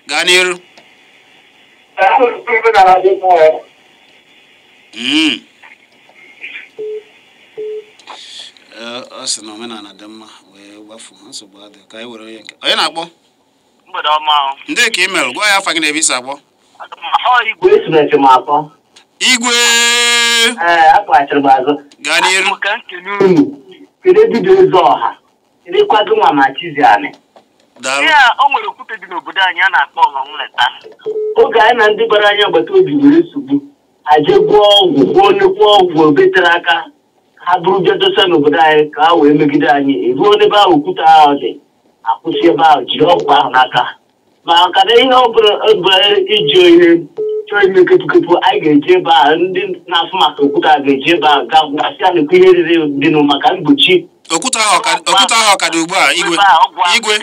Gaa n'iru. Ọ sị na omenala dị mma wee gbafu nsogbu adị ka anyị were onye nke. Onye na-akpọ? Ndị ka ị merụ, gwa ya afa gị na ebe isi akpọ. Igwe. Akpachiri m azụ. Gaa n'iru. Kedu dibịa eze ọha? Kedụkwa gị nwa ma Chiziani? Ya o nwere okwute dị n'obodo anyị a na-akpọ ọmanwụleta. Oge anyị na ndị gbara anyị agbata obi nwere nsogbu, aje gwọọ ọgwụ, gwọọ nnukwu ọgwụ obetere aka ha bụrụ bịa dosa n'obodo anyị ka ha wee megide anyị. Eruo n'ebe ahụ okwute ahụ dị, akwụsị ebe ahụ jiri ọgwụ ahụ n'aka. Maka na ihe ọ bụla iji ihe chọọ ime kepụkepụ, anyị ga-eji ebe ahụ, ndị na-afụ maka okwute ahụ ga-eji ebe ahụ gaa gwasị ya nekwa ihe riri dịnụ maka mgbochi. Okwute ahụ ọ ka dị ugbu a, Igwe? Igwe,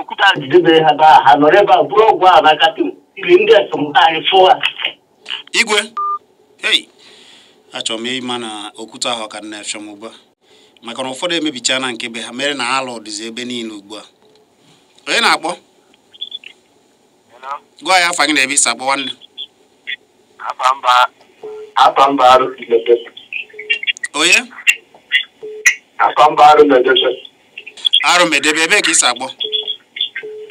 okwute ahụ jidebere ha ebe ahụ, ha nọrọ ebe ahụ bụrụ ọgwụ ahụ n'aka tiri ndị esomta anyị fụọ ha. Igwe, hei, achọrọ m ịma na okwute ahụ ọ ka dị na Effium ugbu a, maka na ụfọdụ emebichana nke be ha mere na alụ dịzi ebe niile ugbu a. Onye na-akpọ? Gwa ya afa gị na ebe isi akpọ, nwanne. Afa mba arụ. Onye? Afa mba arụ na-edebe. Arụ medebe, ebe ka isi akpọ?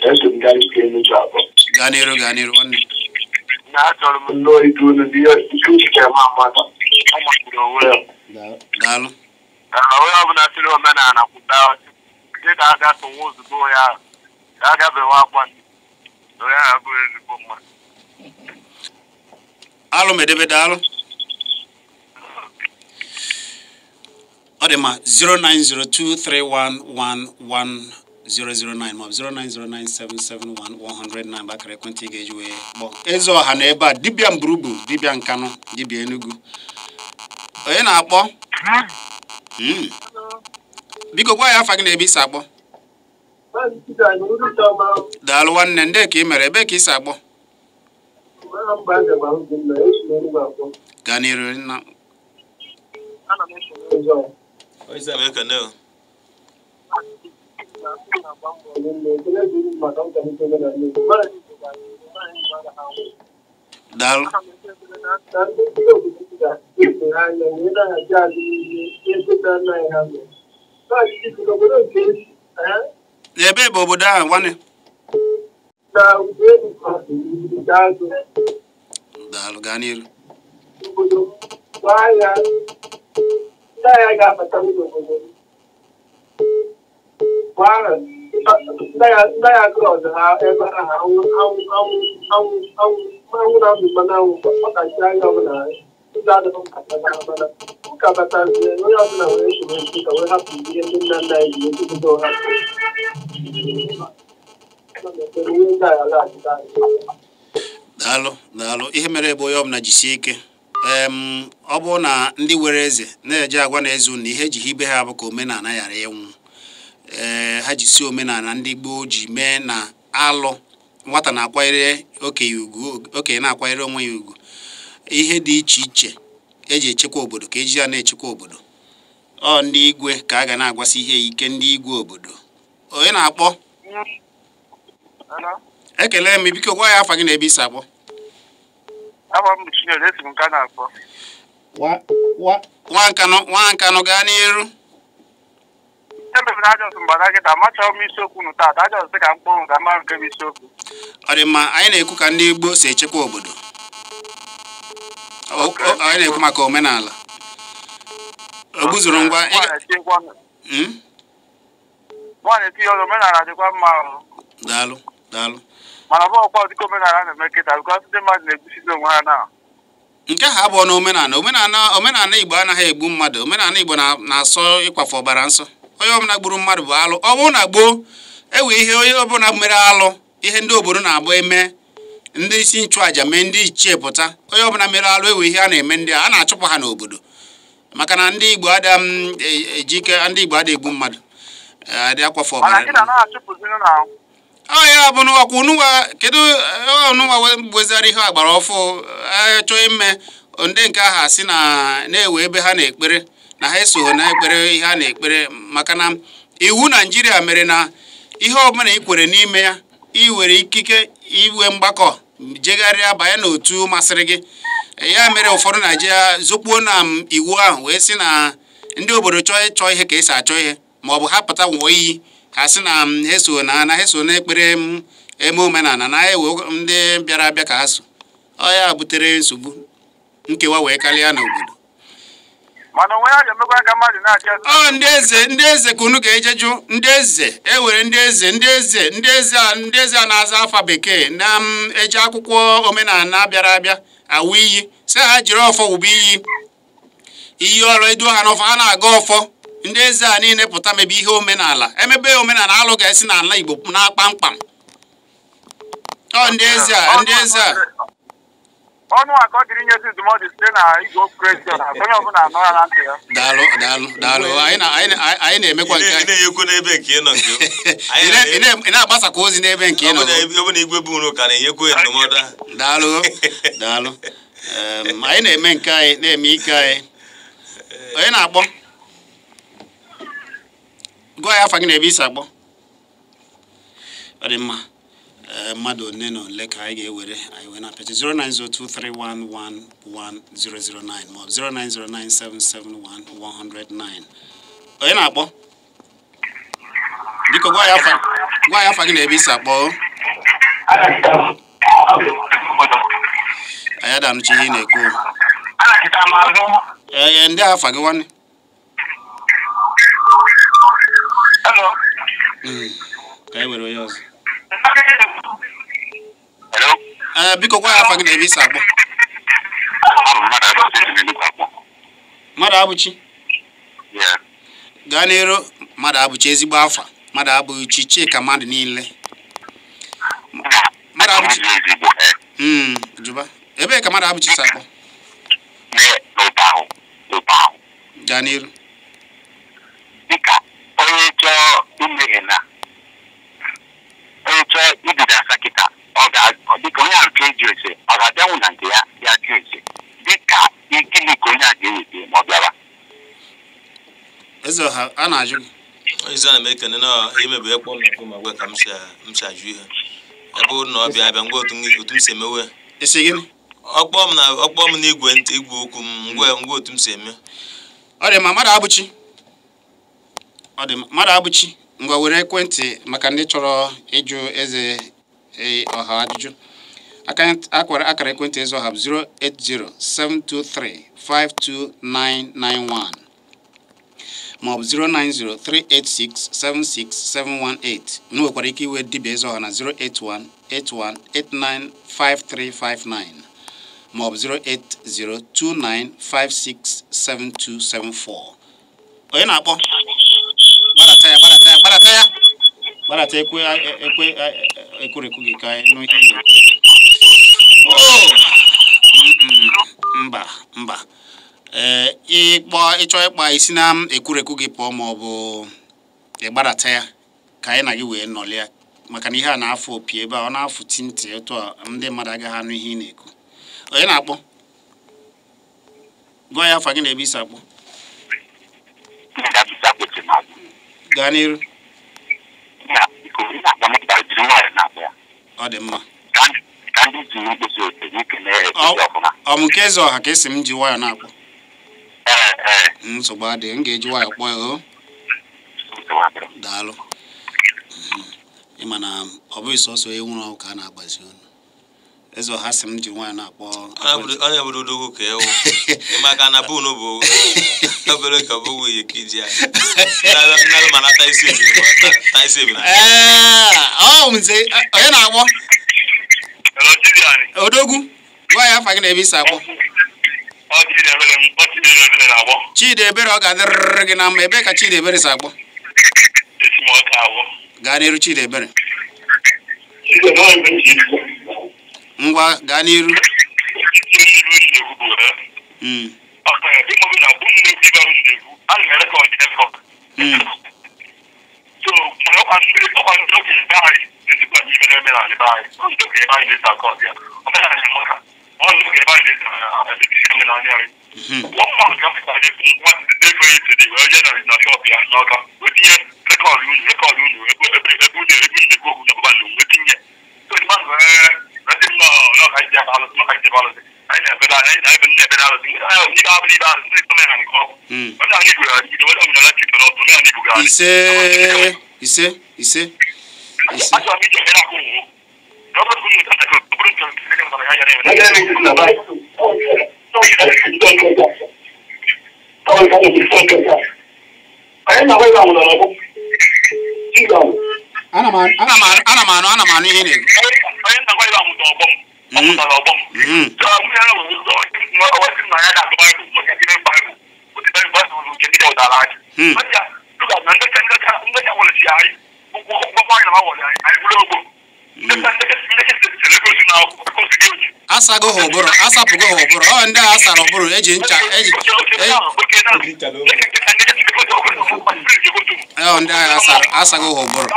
Esi m gara ike Enugu abụọ. Gaa n'iru, gaa n'iru, nwanne. Na achọrọ m nnọọ idu unu ndị ike uche ma mmadụ ọ magburu onwe ya. Daalụ. Onye ọbụla siri omenala kwụta dịka aga tụnwa ozugbo ya ka aga bewe akwa na onye ahụ abụghị ezigbo mmadụ. Alụ medebe, daalụ. Ọ dị mma. 09023111009 maọbụ 09097711009 bụ akara ekwentị ị ga-eji wee kpọọ eze ọha na ebe a, dibịa mburubu, dibịa Nkanụ, dibịa Enugu. Onye na-akpọ? Biko gwa ya afa gị na ebe isi akpọ. Daalụ nwanne, ndị ka ị mere, ebe ka isi akpọ? Gaa n'iru nna. Onye isi ala, ekene o. Daalụ. Ebe bụ obodo ahụ, nwanne? Daalụ, gaa n'iru. Obodo agha, ndị agha ga-abata n'obodo m. Mgbe ahụ, ndị agha klọd ha ebe ahụ, anwụ anwụ anwụ anwụ anwụ anwụ na-amị mmanụ anwụ, ọkachi ahịa ọbụla ụzọ adịghị nkata na mana ụka batazie, onye ọbụla were soro esi ka wee hapụ ihe ndị nna nna anyị ji ekwupụta ụha. Ana m ekpere ihe ndị agha laghachite anyị. Daalụ, daalụ. Ihe mere ebe onye ọbụla jisie ike. Ọ bụrụ na ndị were eze na-eje agwa na eze unu na ihe eji hibe ha bụ ka omenala ghara ịnwụ, ee, ha jisi omenala ndị gboo ji mee na alụ nwata na-akwanyere okenye ugwu, okenye na-akwanyere onwe ya ugwu, ihe dị iche iche eji echekwa obodo ka eji ya na-echekwa obodo. Ọ ndị igwe ka a ga na-agwasị ihe ike, ndị igwe obodo. Onye na-akpọ? Ekele m. Biko gwa ya afa gị na ebe isi akpọ. Afa m bụ Chinedu, esi m nke a na-akpọ. Nwa Nkanụ, nwa Nkanụ, gaa n'iru. Emebere ajọs mgbada kịta, amachọghị m isiokwu nụ taata, ajọs dị ka mkpụrụ ka mara nke bụ isiokwu. Ọ dị mma. Anyị na-ekwu ka ndị Igbo si echekwa obodo. Anyị na-ekwu maka omenala o gbuzuru ngwa. Nwa na-etinye ọzọ, omenala dịkwa mma ahụ. Daalụ, daalụ. Mana ọ bụghịkwa ụdịka omenala a na-eme kịta, because ndị mmadụ na-egbusizi onwe ha na Nke ha abụọ na omenala, omenala, omenala Igbo anaghị egbu mmadụ. Omenala Igbo na-asọ ịkwafe ọbara nsọ. Onye ọbụla gburu mmadụ bụ alụ. Ọ bụrụ na gboo ewe ihe onye ọbụla mere alụ, ihe ndị obodo na-abụ eme, ndị isi nchụàjà mee, ndị ichie pụta, onye ọbụla mere alụ, ewe ihe a na-eme ndị a na-achụpụ ha n'obodo, maka na ndị Igbo ada m ejike, ndị Igbo ada egbu mmadụ, adị akwafe Mana ọbara. kịta na-achụpụzinụ na Ọ ya bụ na ọkwa unụwa, kedu ọnụnwa wezara ihe agbara ọfụ chọọ ime ndị nke ahụ asị na na-ewe ebe ha na-ekpere na ha esogho na ekpere ihe a na-ekpere, maka na iwu Naijiria mere na ihe ọbụla ị kwere n'ime ya, ị nwere ikike iwe mgbakọ, jegharịa, banye n'otu masịrị gị. Ya mere ụfọdụ Naijiria zokpuo na m iwu ahụ wee sị na ndị obodo chọọ ịchọ ihe ka esi achọ ihe, ma ọ bụ ha pụta nwụọ iyi, ha sị na m ha eso na ha eso na-ekpere m eme omenala na ewe ndị bịara abịa ka ha so. Ọ ya butere nsogbu nkewa wee karịa n'obodo. Mana onwe ya ga-emekwa ka mmadụ na-achị Ọ ndị eze ka unu ga-eje jụ ndị eze e were ndị eze ndị eze ndị eze a ndị eze a na-aza afa bekee na m eji akwụkwọ omenala bịara abịa awụ iyi sị ha jiri ọfọ wụba iyi iyi ọrụ eduo ha n'ọfọ ha na-aga ọfọ ndị eze a niile pụta mebe ihe omenala emebe omenala alụ ga-esi n'ala Igbo na kpamkpam. Ọ ndị eze a ndị eze a ọnụ a ka ọ dịrị inyezi ndụmọdụ site na igwe okwu redio na onye ọbụla anọ ya na ntị ya. Daalụ daalụ daalụ anyị na-emekwa nke Ị anyị. na-enyekwu n'ebe nke ị nọ nke Ị na-agbasakwa ozi n'ebe nke ị nọ. ọ bụ na igwe bụ unu ka na-enyekwu ya ndụmọdụ ahụ. Daalụ daalụ. Anyị na-eme nke anyị na-eme ike anyị. Onye na-akpọ? Gụọ ya afa gị na ebe isi akpọ. Ọ dị mma. Mmadụ one na ole ka anyị ga-ewere anyị wee na-apịachi 09023111009 maọbụ 09097711009. Onye na-akpọ? Biko gwa ya afa gị na ebe isi akpọ. Anyị adanụcha ihe ị na-ekwu. Ee, ndị afa gị nwanne. Ka anyị were onye ọzọ. Ee, biko gwa ya afa gị na ebe isi akpọ. Mmadụ abụchi. Gaa n'iru. Mmadụ abụchi ezigbo afa. Mmadụ abụchi Chika mmadụ niile. Mmadụ abụchi. Jụba. Ebee ka mmadụ abụchi si akpọ? Gaa n'iru. Dịka onye chọọ imehie na onye chọọ ibido asa kịta ọ ga dịka onye ahụ eji ese ọ ga-abịanwu na nke ya ya jụ ese dịka gịnị ka onye a ga-eweta ma ọ bịara. Eze ọha a na-ajụ gị. Onye isi ana m ekene na emebe ekpọ na afọ ma gwa ka m si ajụ ihe. Ebe ọ na ọ bịa abịa ngwa otu m si emewe. Esi gịnị? Ọkpọ m n'igwe ntị igwe okwu m ngwa otu m si eme. Ọ dị mma mmadụ abụchi. Ọ dị mmadụ abụchi ngwa were ekwentị maka ndị chọrọ ịjụ eze ọha ajụjụ. Akara ekwentị eze ọha bụ 08072352991 maọbụ 09038676718. Unu nwekwara ike iwe dibịa eze ọha na 08181895359 maọbụ 08029567274. Onye na-akpọ? Gbadata ya gbadata ya gbadata ya gbadata ekwe ekwe ekwerekwu gị ka anyị nụ ihe ị na-ekwu. Mba mba. Ee, ịkpọ ịchọ ịkpa isi na ekwurekwu gị pụọ ma ọ bụ ịgbadata ya ka anyị na gị wee nọlịa maka na ihe a na-afụ opi ebe a ọ na-afụ ntị otu a ndị mmadụ agaghị anụ ihe ị na-ekwu. Onye na-akpọ? Gụọ ya afa gị na ebe isi akpọ. Gaa n'iru. Ọ dị mma. Ọ bụ nke eze ọha ka esi m ji nwayọ na-akpọ. Nsogbu adịghị, m ga-eji nwayọ kpọọ ya o. Daalụ. Ịma na ọ bụghị sọsọ ewu nwụrụ anwụ ka a na-agbazi ọnụ. Eze ọha sị m ji nwayọ na-akpọ. Onye bụrụ odogwu ka ewu. Maka na bunu bụ obere ka ọ bụghị ihe ka iji anyị. Nnalụ ma nata isi ebili ta isi ebili. Ee, ọ nze onye na-akpọ? Odogwu. Gwa ya afa gị na ebe isi akpọ. Chidiebere ọ ga-adịrịrị gị na mma. Ebee ka Chidiebere si akpọ? Gaa n'iru Chidiebere. Ngwa gaa n'iru. Ise ise ise ise. Ana m anụ ihe na-ekwu. Asago ha ụbụrụ, asapụgo ha ụbụrụ. Ọ ndị a asara ụbụrụ eji ncha eji ọ ndị agha asago ha ụbụrụ.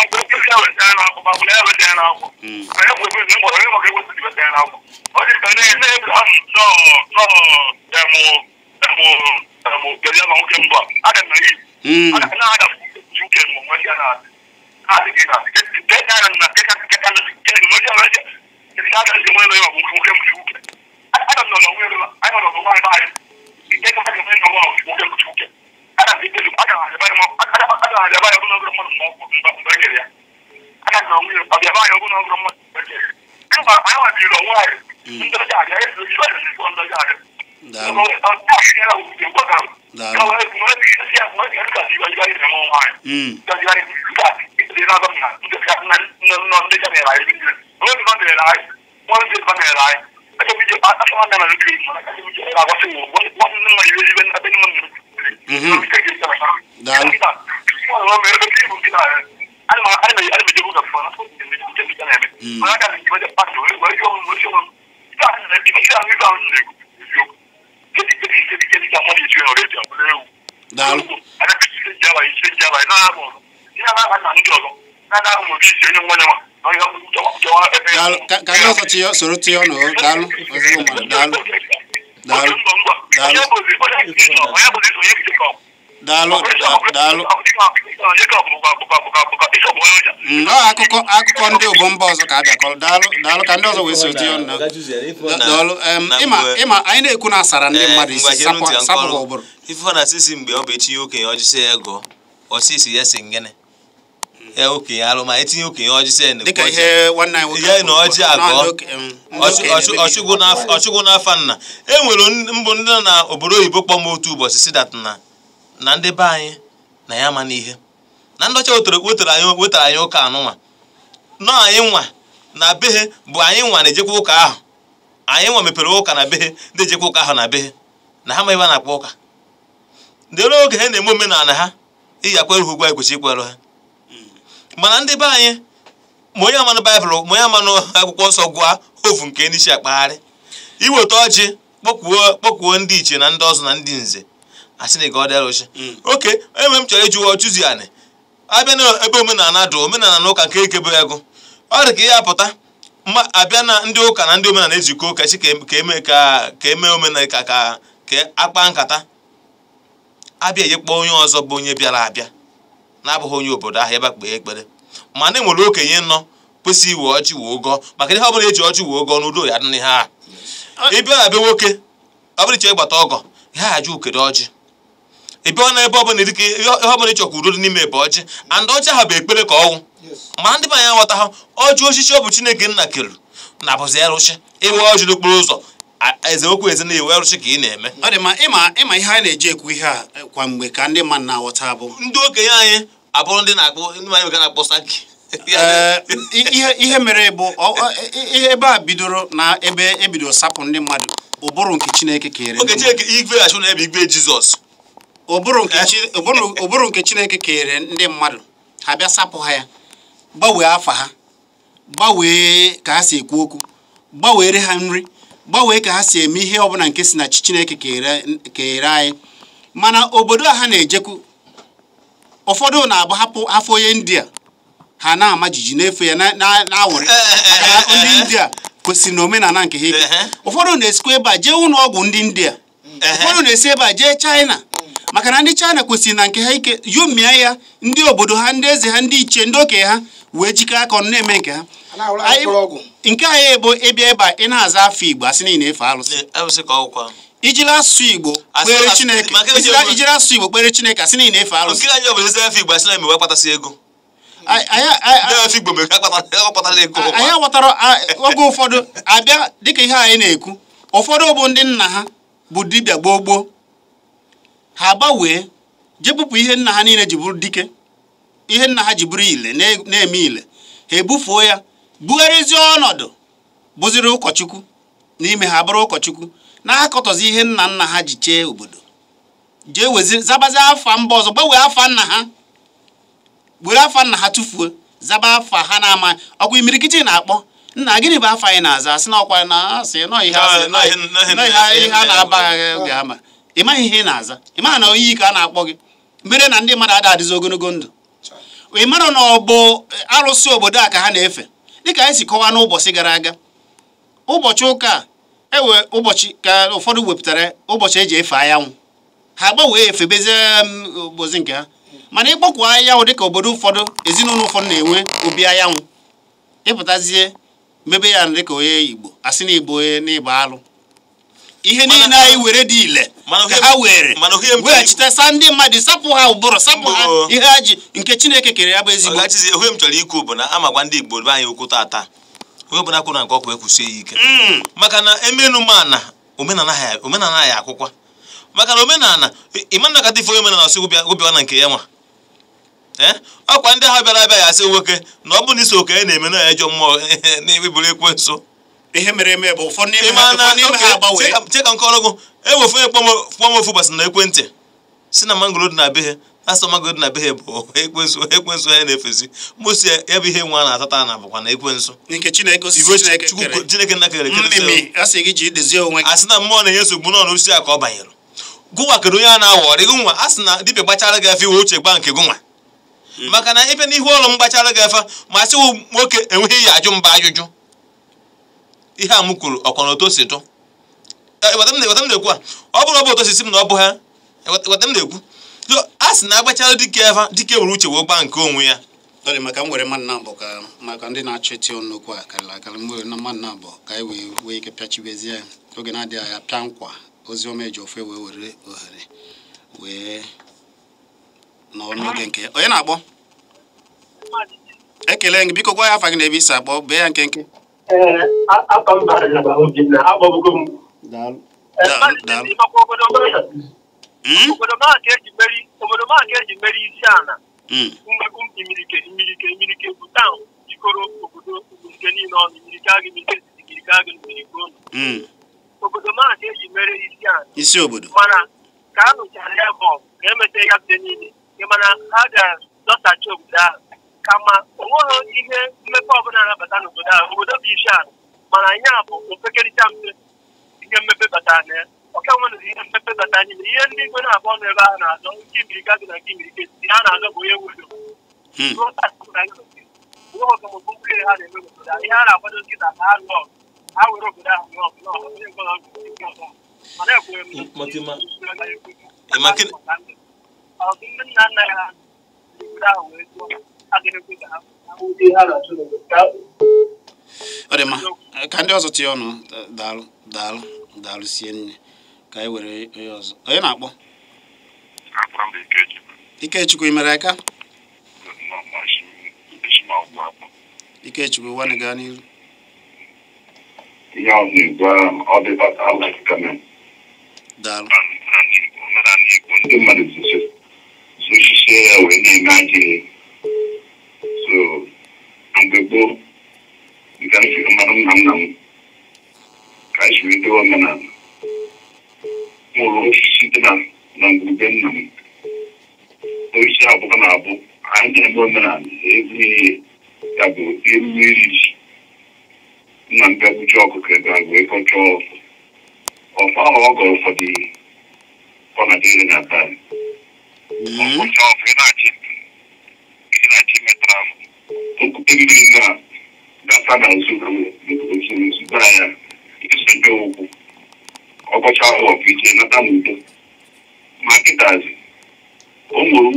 Ka ndị ọzọ soro tinye ọnụ. Daalụ ezigbo mmadụ. Daalụ daalụ daalụ daalụ daalụ. Akụkọ ndị obo mba ọzọ ka a bịakọrọ. Daalụ daalụ ka ndị ọzọ wee soro tinye ọnụ. Daalụ. Ịma anyị na-ekwu na asara ndị mmadụ isi sapụ ụbụrụ. Ife na asịsị mgbe ọ bụ etinye okenye ọjị sị ya gụọ ọsịsị ya sị ngene ya okenye alụ ma etinye okenye ọjị sị ya dịka ihe nwanne anyị nwoke ya na ọjị agụọ ọchụgụ n'afa nna. E nwere mbụ ndị nọ na obodo oyibo kpọm otu ụbọchị si dat na ndị be anyị na ya ama n'ihe na ndị ọcha wetara anyị ụka anụnwa nọ anyị nwa na behe bụ anyị nwa na-ejekwa ụka ahụ anyị nwa mepere ụka na behe ndị ejekwa ụka ahụ na behe na ha ma ebe a na-akpọ ụka ndị oge ha na-eme omenala ha iyi akwere ha ugwu anyị kwesịrị ikwere ha. Mana ndị be anyị ma onye amanụ baịbụl ma onye amanụ akwụkwọ nsọ gụa ovu nke n'isi akpagharị iweta ọjị kpọkwuo ndị ichie na ndị ọzọ na ndị nze asị na ọ dịara ochi oke enwe m chọrọ ịjụwa ọchụzi anị abịa na ebe omenala dụ omenala na ụka nke ekebe ego ọ dị ka ihe apụta ma abịa na ndị ụka na ndị omenala ejikọ ụka chi ka eme omenala ka akpa nkata abịa eje kpọọ onye ọzọ bụ onye bịara abịa na-abụghị onye obodo ahụ ebe kpee ekpere mana e nwere okenye nọ kwesị iwe ọjị wee gọọ maka ihe ọbụla eji ọjị wee gọọ n'udo ya adịghị ha. Ị bịa na be nwoke ọ bụrụ iche ịgbata ọgọ ha ajụ ukede ọjị ị bịa na ebe ọbụla dịka ihe ọbụla ịchọkwa udo dị n'ime ebe ọjị and ọjị ahụ bụ ekpere ka ọnwụ mana ndị be anyị aghọta ha ọjị osisi ọ bụ Chineke nna kere na abụzi arụsị iwe ọjị n'okporo ụzọ eze okwu eze na-ewe arụsị ka ị na-eme. Ọ dị mma. Ịma ihe anyị na-eji ekwu ihe a kwa mgbe ka ndị mmadụ na-aghọta bụ ndị okenye anyị abụrụ ndị na-akpọ ndị anyị na-akpọ saki. Ihe mere bụ ihe ebe a bidoro na ebe ebido sapụ ndị mmadụ ụbụrụ nke Chineke kere. Oke Chineke igwe achụ na ebe igwe Jizọs ụbụrụ nke Chineke kere ndị mmadụ ha bịa sapụ ha ya gbanwee afa ha gbanwee ka ha si ekwu okwu gbanwere ha nri gbanwee ka ha si eme ihe ọbụla nke si na Chineke kere anyị. Mana obodo a ha na-ejekwu ụfọdụ na-abụ hapụ afọ onye India ha na-ama jijiji na-efe ya na-awụrị maka ndị India kwesịrị na omenala nke ha ike. Ụfọdụ na-esikwa ebe a jee ụlọ ọgwụ ndị India, ụfọdụ na-esi ebe a jee China maka na ndị China kwesịrị na nke ha ike yomie ya ndị obodo ha ndị eze ha ndị ichie ndị okenye ha wee jikọ aka ọnụ na-eme nke ha. Nke anyị bụ ịbịa ebe a ị na-aza afọ Igbo asị na ị na-efe alụsị ijiri asụsụ Igbo kpere Chineke ijiri asụsụ Igbo kpere Chineke asị na ị na-efe alụsị. Anyị aghọtara oge ụfọdụ abịa dịka ihe anyị na-ekwu ụfọdụ bụ ndị nna ha bụ dibịa gboo gboo Ha gbanwee jebupụ ihe nna ha niile ji bụrụ dike, ihe nna ha ji bụrụ ile na-eme ile, ha ebufuo ya bugharịzie ọnọdụ bụziri ụkọchukwu n'ime ha bụrụ ụkọchukwu na-akọtọzi ihe nna nna ha ji chee obodo, jee wezi zabazi afa mba ọzọ, gbanwee afa nna ha, were afa nna ha tụfuo, zaba afa ha na-ama. Ọkwa imirikiti na-akpọ nna gịnị bụ afa anyị na-aza, asị na ọkwa na asị nọ ihe asị nọ ihe a na-aba oge ama. Ị maghị ihe ị na-aza, ị maghị na oyi ka a na-akpọ gị, mere na ndị mmadụ ada adịzi ogologo ndụ. Ị mara na ọ bụ arụsị obodo a ka ha na-efe, dịka anyị si kọwaa n'ụbọchị gara aga. Ụbọchị ụka ewe ụbọchị ka ụfọdụ wepụtara ụbọchị eji efe anyanwụ, ha gbanwee efebezie ụbọchị nke ha. Mana ịkpọkwa anyanwụ dịka obodo ụfọdụ, ezinụlọ ụfọdụ na-enwe obi anyanwụ, ịpụtazie mebe ya dịka onye Igbo, asị na Igbo onye n'Igbo alụ. Ihe niile anyị were dị ile ka ha were weghachite, sa ndị mmadụ sapụ ha ụbụrụ, sapụ ha ihe ha ji nke Chineke kere ya bụ ezigbo. Ohe m chọrọ ikwu bụ na ama gwa ndị Igbo be anyị okwu tata, onye ọbụla kwuru na nke ọkwa ekwusie ya ike, maka na emenụmana omenala ya akwụkwa, maka na omenala ịma ife onye omenala ọsị gwụbịa na nke ya nwa. Ọkwa ndị ahụ bịara abịa ya asị nwoke na ọ bụ na iso okenye na-eme na ejọ mmụọ na-eweburu ekwensu. Ihe mere eme bụ ụfọdụ n'ime ha agbanwee. Cheka nke ọrụ ewefu onye kpọm ofu gbasara na ekwentị si na mangoro dị na be ha, asọ mangoro dị na be ha bụ ekwensu, ekwensu ha na-efesi mmosi ya bụ ihe nwa na-atata na bụkwa na ekwensu nke Chineke kere. Chineke nna kere asị na mmụọ na-enye nsogbu nọ n'osisi a ka ọ banyere. Gụnwa kedu onye a na-awọrị gị nwa? A sị na dibịa gbachara gị afa iwe uche gba nke gụnwa, maka na ịbịa n'ihu ọrụ m gbachara gị afa ma sị nwoke enweghị ihe ajụ mba ajụjụ. Ihe a m kwuru ọkwa na otu o si dụ, ịghọta m na-ekwu a, ọ bụrụ ọ bụ otu osisi m na ọ bụ ha, ịghọta m na-ekwu. A sị na agbachara dike afa, dike were uche wee gbaa nke onwe ya. Ọ dị maka m were mmadụ na abụọ ka maka ndị na-achọ iti ọnụ okwu a karịrị akarị, m were na mmadụ na abụọ ka anyị wee wee ike pịachibezie ya oge na-adịghị anya, pịa nkwa ozi ọma eji ofe wee were ohere wee nọ n'oge nke onye na-akpọ. Ekele gị, biko gwa ya afa gị na ebe isi akpọ, bee ya nkenke. Obodo ma ka eji meri isi ala imirike imirike bụ taụn jikọrọ obodo nke niile ọnụ, imirike agụ, imirike etiti, imirike agụ, imirike ụlọ. Obodo ma ka eji mere isi ala, isi obodo, mana ka a nụchara ya bụ ka emeta ya site niile, mana ha ga-dọtachi obodo ahụ kama o nweghị ihe mmepe ọbụla na-abata n'obodo ahụ. Obodo bụ isi ala, mana anyị bụ opekerịta mpe ihe mmepe batara na ya. Ọka nwere ihe mmepe batara n'ime ihe ndị igwe na-abụ ọnụ ebe ahụ na-azọ nke imirike agụ na nke imirike etiti ha na-azọ bụ onye nwere ha na-eme n'obodo ahụ. Ihe a na-akwado nkịta ka ha lụọ ọgụ, ha were obodo ahụ lụọ ọgụ onye nke ọzọ nke ọzọ. Mana ekwere m ọgụ ndị nna nna ha obodo ahụ wee tụọ. Ọ dị mma ka ndị ọzọ tinye ọnụ. Daalụ daalụ daalụ sie nne ka anyị were onye ọzọ. Onye na-akpọ? Ikechukwu, ị mere aka? Ikechukwu nwanne, gaa n'ihu. Daalụ. Ndị mmadụ zochisie ya wee na-eme ajọ ihe. So mgbe gboo, dịka m siri mmadụ nna nna m ka anyị siri dowe omenala, mụrụ osisi dị na ngwurube nna m. Osisi abụọ na-abụ anyị na-eme omenala ezi ihe ya bụ ihe mmiri ji nna m bịa gbuchie ọkụkọ ebe a wee kọchaa ọfọ ọfọ ahụ ọ gọrọ ụfọdụ ihe ọ na-adịrị na taa ọkụcha ọfọ ị na-achị imetara afọ okwute mmiri na gasa na nzukọ ya esonye ụkwụ ọkọcha ahụ ọfọ ije nata n'udo. Ma kịtazi o nwere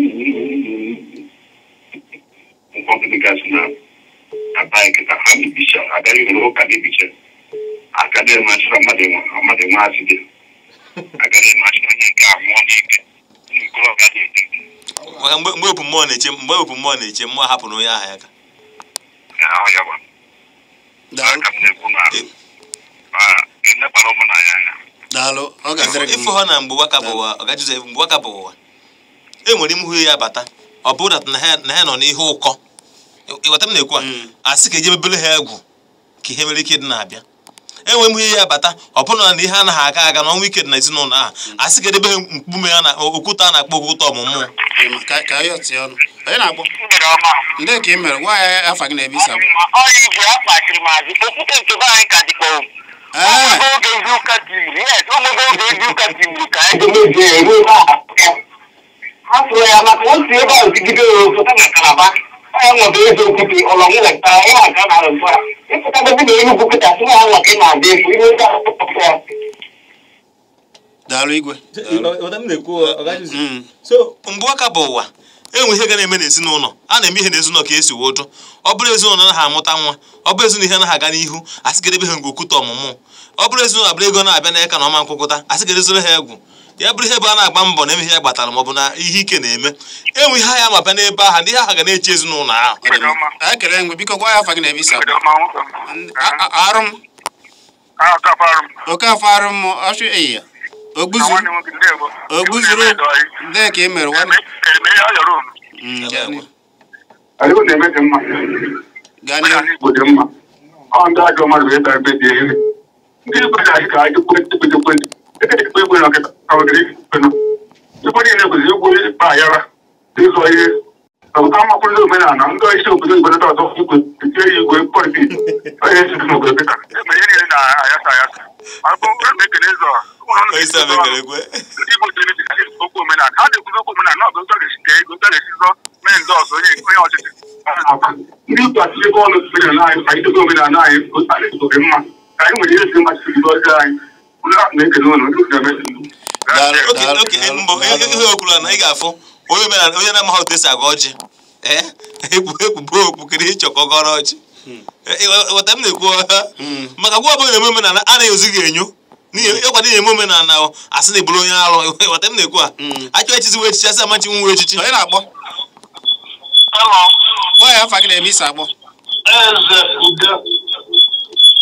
ụfọdụ dịgasị na abaghị kịta ha mebicha agaghị were ụka mebicha agaghị emachara mmadụ nwe asị dị agaghị emachara onye nke a nwụọ n'ike nkorobịa na-ete. Maka mgbe opu mmụọ na-eche, mgbe opu mmụọ na-eche mmụọ hapụrụ onye ahụ ya ka Ịfụ ha na mgbe waka bụ ụwa ọgajizo mgbe waka bụ ụwa e nwere ime hụ ya bata ọ bụrụ na ha nọ n'ihe ụkọ ịghọta m na-ekwu a asị ka eje mebele ha egwu ka ihe mere ike dị na-abịa enwe m ihe ya bata ọ bụrụ na ihe anaghị aga aga na ọnwa ike dị na ezinụlọ ahụ asị ka edebe ha mkpume ya na okwute a na-akpọ okwute ọmụmụ. Onye na-akpọ? Ndị ka ị mere gwa ya afa gị na ebe isi akpọ. Ha sụrụ ya maka otu ebe ahụ zigide pụta na Kalaba onye nwebe eze okwute ọlọnwụ wetara ya aka na arụmpa ịpụtagozi na Enugwu kịta sị na nwa ka ị na-abịa efu ihe ndị ahụ ya. Daalụ igwe. So mgbe aka bụ ụwa enwe ihe ga na-eme n'ezinụlọ a na-eme ihe n'ezinụlọ ka esi wee ụjọ ọ bụrụ ezinụlọ anaghị amụta nwa ọ bụrụ ezinụlọ ihe anaghị aga n'ihu asị ka edebe ha ngwe okwute ọmụmụ ọ bụrụ ezinụlọ abụrụ ego na-abịa n'aka na ọma nkwụkwụta asị ka edezere ha egwu ya bụrụ ihe bụ a na-agba mbọ na eme ihe ya gbatara maọbụ na ihe ike na-eme enwe ihe ya ma bịa n'ebe ahụ ndị ha ga na-eche ezinụlọ ahụ. Okafọ arụ m ọchụ eyi ogbuzuru ndị ka ị mere nwanne. Igwe niile kwesịrị igwe ịkpa ayara ịzọ ihe amakwụrụ ndị omenala ndị isi obodo Igbo nata ọzọ igwe tie ya igwe politiks onye isi n'obodo kịta emere ihe niile na-ayasa ayasa ndị Igbo dị n'etiti okwu omenala ha na-ekwuzi okwu omenala na ọ bụ otu a ga-esi kee ego otu a ga-esi zọ mee ndị ọzọ onye ọchịchị ndị Igbo achịchịkọ ọnụ omenala anyị anyị dobe omenala anyị anyị dị mma ka anyị nwere ihe si mmasị gọzie anyị ihe okwuru na ị ga-afụ onye na-amaghị otu esi agọ ọjị ekwubu okwu kedu ịchọ ka ọ gọrọ ọjị ghọta m na-ekwu maka gwa ọbụla na-eme omenala anaghị ozi gị enyo n'ihi ịkwado na-eme omenala asị na eburu onye arụ ghọta m na-ekwu a achọ echizi wee echichi asị amachi nwe echichi. Onye na-akpọ? Gwa ya afa gị na ebe isi akpọ.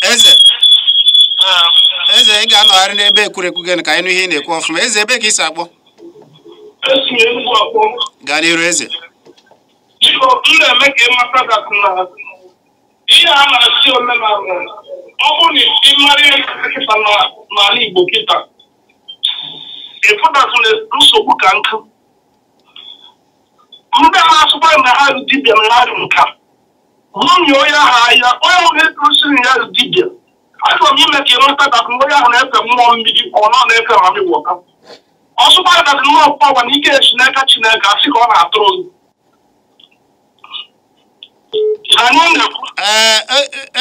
Eze Eze ị ga-anọgharị n'ebe ekwurekwu gị ka anyị nụ ihe ị na-ekwu ọfụma. Eze ebe ka ị si akpọ? Gaa n'iru Eze. Biko m na-eme ka ị mata na ihe a na-asị omenala ọ bụrụ na ị mara ihe kịta n'ala Igbo kịta ịfụdatụla nsogbu ka nkụ ndị a na-asụkwa na ha dibịa na ha nka nwunye onye ahụ ahịa onye ahụ na-ekwusịrị ya dibịa achọrọ m ime ka ị mata dat onye ahụ na-efe mmụọ mmiri ọ nọ na-efe mami wọta ọsụkwa dat mmụọ pọwa na ike esi n'aka Chineke asị ka ọ na-atụrụ gị.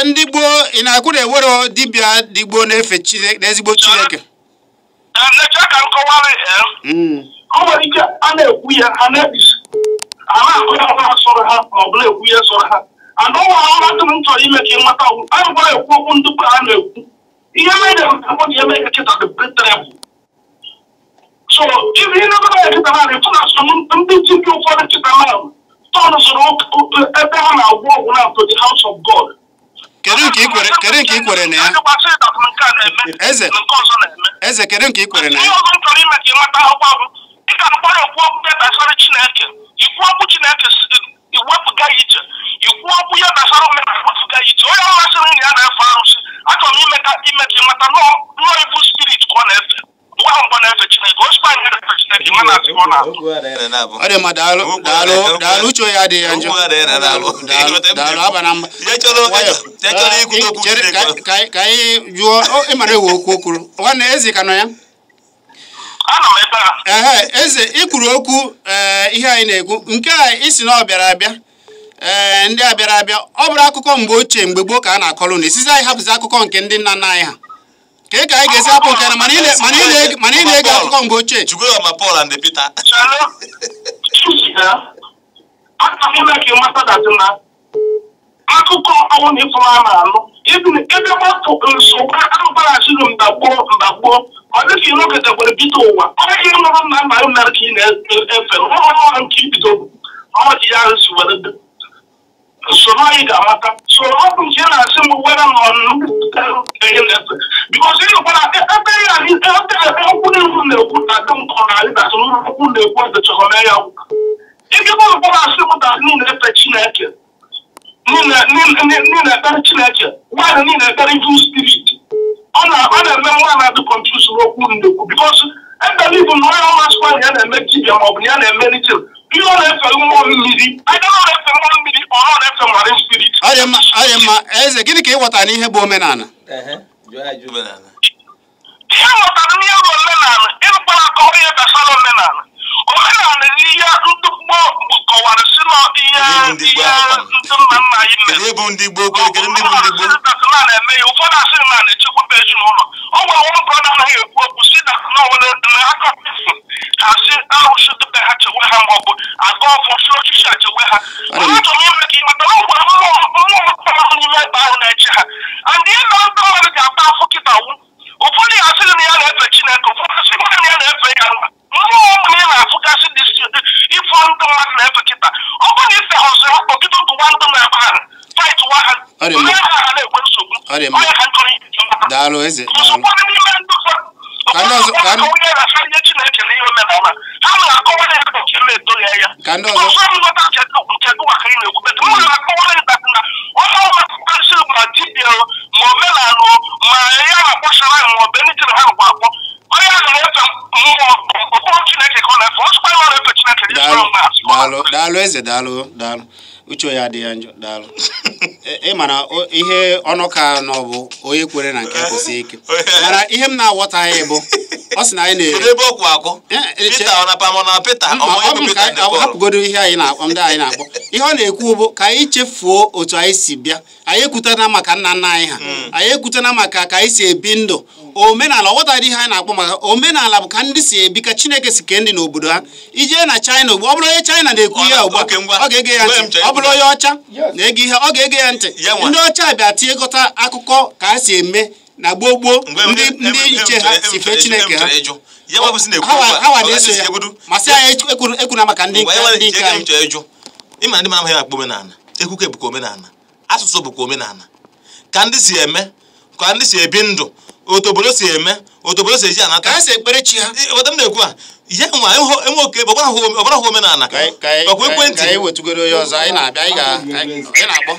Ndị gboo ị na-akwụ na ewero dibịa dị gboo na-efe n'ezigbo Chineke o nwere ike a na-ekwu ya ha na-ebisi a na-akụ ya ha sọrọ ha ma ọ bụ na-ekwu ya sọrọ ha anọwa ahụ m chọrọ ime ka ị mata ọgwụ a gwara ekwu okwu ndị a na-ekwu ihe mere na eme ka kịta dị betrebụl so ibe ihe na-eme ya kịta na ịfụ na ndị dibịa ụfọdụ kịta na tọn zụrụ ebe ha na-agwọ ọgwụ na to the house of God. Kedu nke ị kwere na ya? Eze Eze kedu nke ị kwere na ya? Ihe ọzọ m chọrọ ime ka ị mata akwụkwọ bụ ị ga akwara okwu okwu ya gbasara Chineke ikwu okwu Chineke iwepụga ya iche ikwu okwu ya gbasara omenala iwepụga ya iche onye masịrị na ya na-efe arụsị achọrọ m ime ka ị mata nọọ ibu spirit ka ọ na-efe nwa ahụ mgbe na-efe Chineke osikwa anyị na-efe Chineke ma na-asị ọ na-atụ. Ọ dị mma daalụ daalụ daalụ uche ya adịghị ya njọ daalụ aba na mba ka anyị jụọ ịmara ewe okwu okwuru nwanne Eze ka nọ ya. Ee Eze ị kwuru okwu ihe anyị na-ekwu nke a isi na ọ bịara abịa ee ndị a bịara abịa ọ bụrụ akụkọ mgbe ochie mgbe gboo ka a na-akọrọ na esizi anyị hapụzi akụkọ nke ndị nna nna anyị ha ka ị ka anyị ga-esi hapụ nke na mana ị na-ege akụkọ mgbe ochie. Akụkọ ọnwụ na ịfụrụ a na-anụ ebe nsogbu akụkọghachiri mgbagboo ọ dịka ị nọketekwere bido ụwa ọ ihe nụrụ nna nna m mere ka ị na-efe ọrụ nke ibido ọchị ya si were dị usoro anyị ga-amata so ọ bụ nke na-asị m were nọ bikọs ị nụkwara ebe na-ekwu na dị m kọrọ na okwu na-ekwu edechọrọ mee ya. Ike bụ ụfọdụ asị m na na-efe Chineke, niile ekpere Chineke, nwaanyị niile ekpere evil spirit. Ọ na-eme nwa na-adị confuse n'okwu na-ekwu because ebelivu na onye ọma sịkwa na ya na-eme dibịa maọbụ na ya na-eme nitin ihe ọ na-efe mmụọ mmiri, aga ọ na-efe mmụọ mmiri, ọ na-efe marine spirit. Ọ dị mma. Eze, gịnị ka ị ghọtara n'ihe bụ omenala? Ihe ghọtara n'ihe bụ omenala, ịrụkwara akọrọ ihe gbasara omenala. Omenala ihe ndị gboo kọwara si na ihe ndị nna nna anyị mere. Na-eme ya, ụfọdụ asị na na-echekwaba ezinụlọ. Ọ nwere nwa brọda anaghị ekwu okwu si na aka ha si arụsị dịbe ha chewe ha ma ọ bụ aga ọfọ si osisi achewe ha. Achọrọ m ime ka ị mata na ọ gwara mmụọ mkpọrọ n'ime ebe ahụ na-eche ha. And ihe na ndị mmadụ ga-ata afọ kịta wụ ụfọdụ ya asịrị na ya na-efe Chineke, ụfọdụ asịrị na ya na-efe ya nwa. Mmụọ ọbụla ị na-afụgasị dị ifo ndị mmadụ na-efe kịta, ọ bụrụ na ife ọzọ obido gụwa ndị na-ebe ahụ fight wa ha ndị ha na-ekwe nsogbu. Onye ka nkọrọ Daalụ eze, daalụ. Chineke na ihe omenala ha na-akọwa ya ka eme edoghị ya. Nke gụwa ka ị na-ekwu bet mụ na-akọwa ya na onye ọmasị ma dibịa ma omenala ma ya na-akpọchara ma ọ bụ anything ha nkwa akpọ onye ahụ na-efe mmụọ ọkpọrọ Chineke ka ọ na-efe ọ sịkwa ya ọ na-efe Chineke. Daalụ, daalụ eze, daalụ, daalụ. Uche ya adịghị njọ, daalụ. Ị mana ihe ọnụ ka nọ bụ onye kwere na nke kwụsị ike, mana ihe m na-aghọtaghị bụ ọ sị na anyị na ebe ọkwụ akụ hapụgodo ihe anyị na-akpọ ndị anyị na-akpọ ihe ọ na-ekwu bụ ka anyị chefuo otu anyị si bịa. Anyị ekwutana maka nna nna anyị ha, anyị ekwutana maka ka anyị si ebi ndụ omenala. Ọ ghọtara ihe anyị na-akpọ maka omenala bụ ka ndị si ebi, ka Chineke si kee ndị n'obodo ha. Ijee na China ugbu ọ bụrụ onye China na-ekwu ihe ugbu a, ọ ga-ege ya ntị. Ọ bụrụ onye ọcha na-ege ihe, ọ ga-ege ya ntị. Ndị ọcha bịa tinyekọta akụkọ ka a si eme na gboo gboo ndị iche ha si fee Chineke ha, ha na-eso ya masị anyị ekwuna maka ndị nke anyị. Ịma ndị mara akpọ omenala, ekwuke bụkwa omenala, asụsụ bụkwa omenala, ka ndị si eme, ka ndị si ebi ndụ, otu obodo si eme, otu obodo si eji anata, ka si ekpere chi ha. Ghọta m na-ekwu a ihe nwa enwe oke ọbara hụ omenala ọkwa ekwentị. Ka anyị wetugoro onye ọzọ anyị na-abịa, anyị na-akpọ.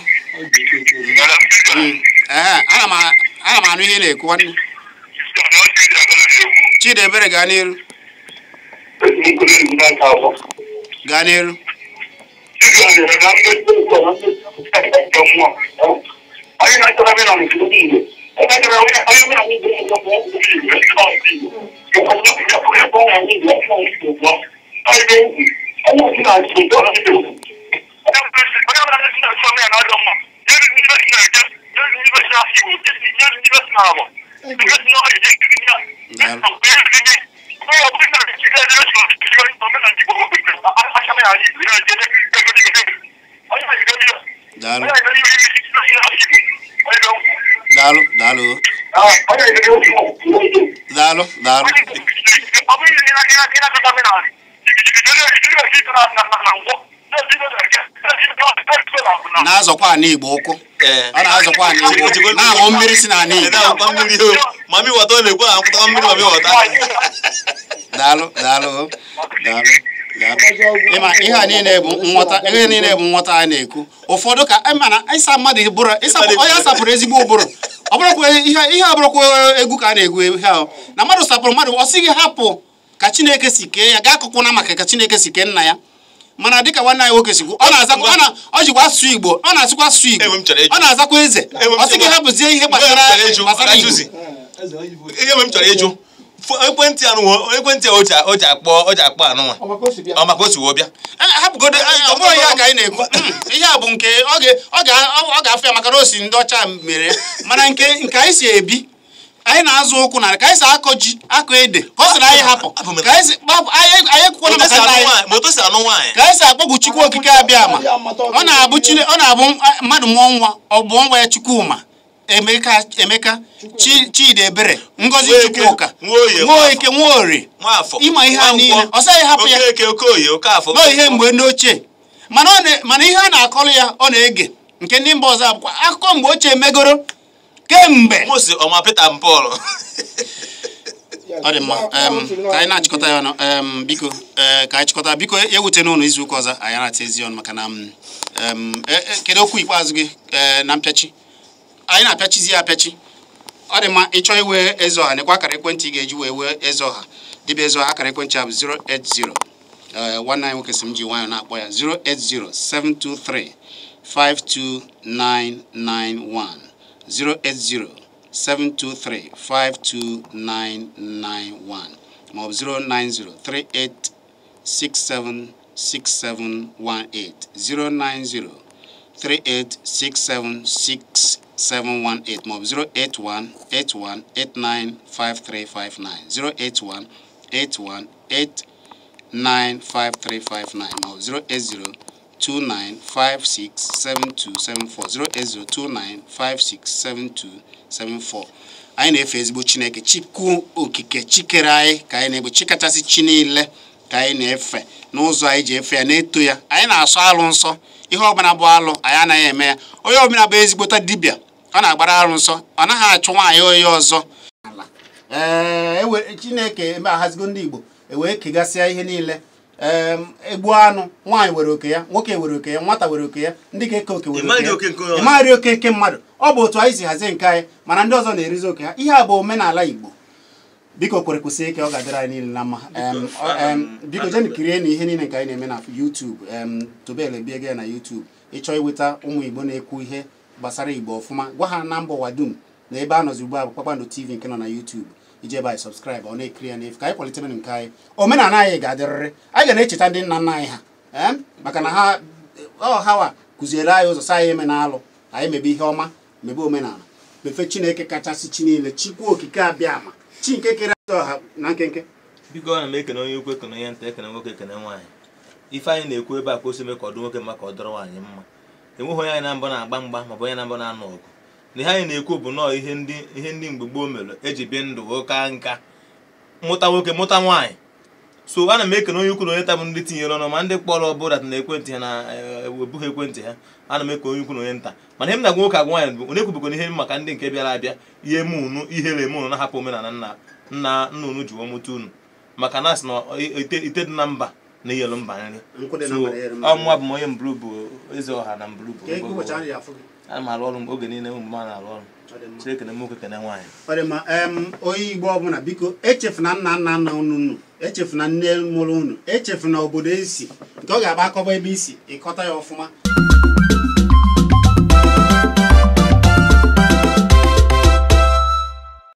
Ana m anụ ihe na-ekwu nwanne Chidiebere, gaa n'iru, gaa n'iru. Daalụ, daalụ, daalụ, daalụ, daalụ. Na-azọkwa ana Igbo ụkwụ, ọ na-azọkwa ana Igbo na-aṅụ mmiri si n'ala Igbo. Daalụ, daalụ, daalụ. Ịma ihe a niile bụ nghọta, ihe niile bụ nghọta a na-ekwu. Ụfọdụ ka mana ịsa mmadụ bụrụ onye asapụrụ ezigbo ụbụrụ, ọ bụrụkwa ihe abụrụkwa egwu ka a na-egwu ihe ahụ na mmadụ sapụrụ mmadụ, ọ sị gị hapụ ka Chineke si kee ya, gaa akụkụ na maka ka Chineke si kee nna ya. Mana dịka nwanne anyị nwoke si kwu, ọ na-azakwa, ọ jikwa asụsụ Igbo, ọ na-asụkwa asụsụ Igbo, ọ na-azakwa eze, ọ sị gị hapụzie ihe gbasara Igbo. Ihe m chọrọ ịjụ ekwentị ekwentị o ji akpọ anụnwa ọ maka o si wee bịa hapụgodo ọ bụrụ ya ka anyị na-ekwu. Ihe a bụ nke ọ ga-afụ ya maka na o si ndị ọcha mere, mana nke anyị si ebi, anyị na-azụ ụkwụ na ka anyị si akọ ji, akọ ede, ka ọ sị na anyị hapụ ka anyị si anyị ekwukwana maka nna anyị, ka anyị si akpọgbu Chukwu okike abịa ama. Ọ na-abụ mmadụ mụọ nwa, ọ bụ nwa ya Chukwuma, Emeka, Chidiebere, Ngozi Chukwuka, Nwoeke, Nworie, ịma ihe a niile ọ sịghị hapụ ya nọ ihe mgbe ndị ochie. Mana ihe a na-akọrọ ya ọ na-ege nke ndị mba ọzọ abụkwa akụkọ mgbe ochie megoro kemgbe. Ọ dị mma. Ka anyị na-achịkọta ya ọnụ, biko, ka anyị chịkọta, biko, ewute n'ụlọ izu ụka ọzọ anyị na-ata ezi ọnụ maka na kedu okwu ikpeazụ gị na mpịachi anyị na-apịachizi ya apịachi? Ọ dị mma. Ịchọ iwe eze ọha, nekwa akara ekwentị ị ga-eji wee wee eze ọha, dibịa eze ọha. Akara ekwentị a bụ 080, nwanne anyị nwoke si m ji nwayọọ na-akpọ ya, 080 723 52991, 080 723 52991, maọbụ 090 3867 6718, 090 3867 6718, maọbụ 081 81 89 5359, 081 81 89 5359, maọbụ 080 2956 7274, 080 2956 7274. Anyị na-efe ezigbo Chineke, Chukwu okike chikere anyị ka anyị na-egbe chi kachasị chi niile ka anyị na-efe n'ụzọ anyị ji efe ya na-eto ya. Anyị na-asọ alụ nsọ, ihe ọbụla bụ alụ anyị anaghị eme ya. Onye ọbụla bụ ezigbota dibịa, ọ na-agbara alụ nsọ, ọ naghị achụ nwaanyị onye ọzọ. Ee, Chineke eme ahazigo ndị Igbo ewee kegasịa ihe niile. Egbuo anụ, nwaanyị were oke ya, nwoke were oke ya, nwata were oke ya, ndị ga-eke oke were oke ya. Ịmaghị oke nke mmadụ. Ọ bụ otu anyị si hazie nke anyị, mana ndị ọzọ na-erizi oke ha. Ihe a bụ omenala Igbo. Biko kwere kwụsị ike, ọ ga-adịrị anyị niile na mma. Biko jee kirie na ihe niile nke anyị na-eme na YouTube. Tobel ebiego ya na YouTube. Ịchọọ iweta ụmụ Igbo na-ekwu ihe gbasara Igbo ọfụma, gwa ha na mba ụwa dum na ebe a nọzi ugbu a bụ Kpakpando TV nke nọ na YouTube. Ije ebe anyị subscribe, ọ na-ekiri ya n'efu ka anyị kwalite nke anyị. Omenala anyị ga-adịrịrị, anyị ga na-echeta ndị nna nna anyị ha, maka na ha ọ hawa kụziere anyị ụzọ sa anyị eme na alụ anyị mebe ihe ọma, mebe omenala, mefe Chineke kachasị chi niile, Chukwu okike abịa ama, chi nke kere ọha na nkenke. Biko, ana m ekene onye ukwu, ekene onye nta, ekene nwoke, ekene nwaanyị. Ife anyị na-ekwu ebe a ka o si mee ka ọ dị nwoke mma, ka ọ dọrọ nwaanyị mma. Enweghị onye anyị na mbọ na-agba mgba maọbụ onye na mbọ na-anụ ọgụ. Na ihe anyị na-ekwu bụ nọọ ihe ndị mgbe gboo mere eji bie ndụ ka nka, mụta nwoke mụta nwaanyị. So ana m ekene onye ukwu na onye nta bụ ndị tinyere ọnụ, ma ndị kpọrọ ọbụla na ekwentị ha na-ebughị ekwentị ha. Ana m ekene onye ukwu na onye nta. Mana ihe m na-agwa nwoke agwa nwaanyị bụ onye ekwubekwana ihe maka ndị nke bịara abịa ihe eme unu ihere eme unu na-ahapụ omenala nna nna nna unu ji mụta unu, maka na asị na ite dị na mba na iyelu mba nri. So ọmụwa bụ m onye mburu bụ eze ọha na mburu bụ ana m arụ ọrụ m oge niile, ụmụ m na-arụ ọrụ. Chineke na nwoke kene nwaanyị. Ọ dị mma. Onye Igbo ọbụla, biko echefuna nna nna nna unu, echefuna nne mụrụ unu, echefuna obodo esi nke ọ ga-agba akọba ebe isi ịkọta ya ọfụma.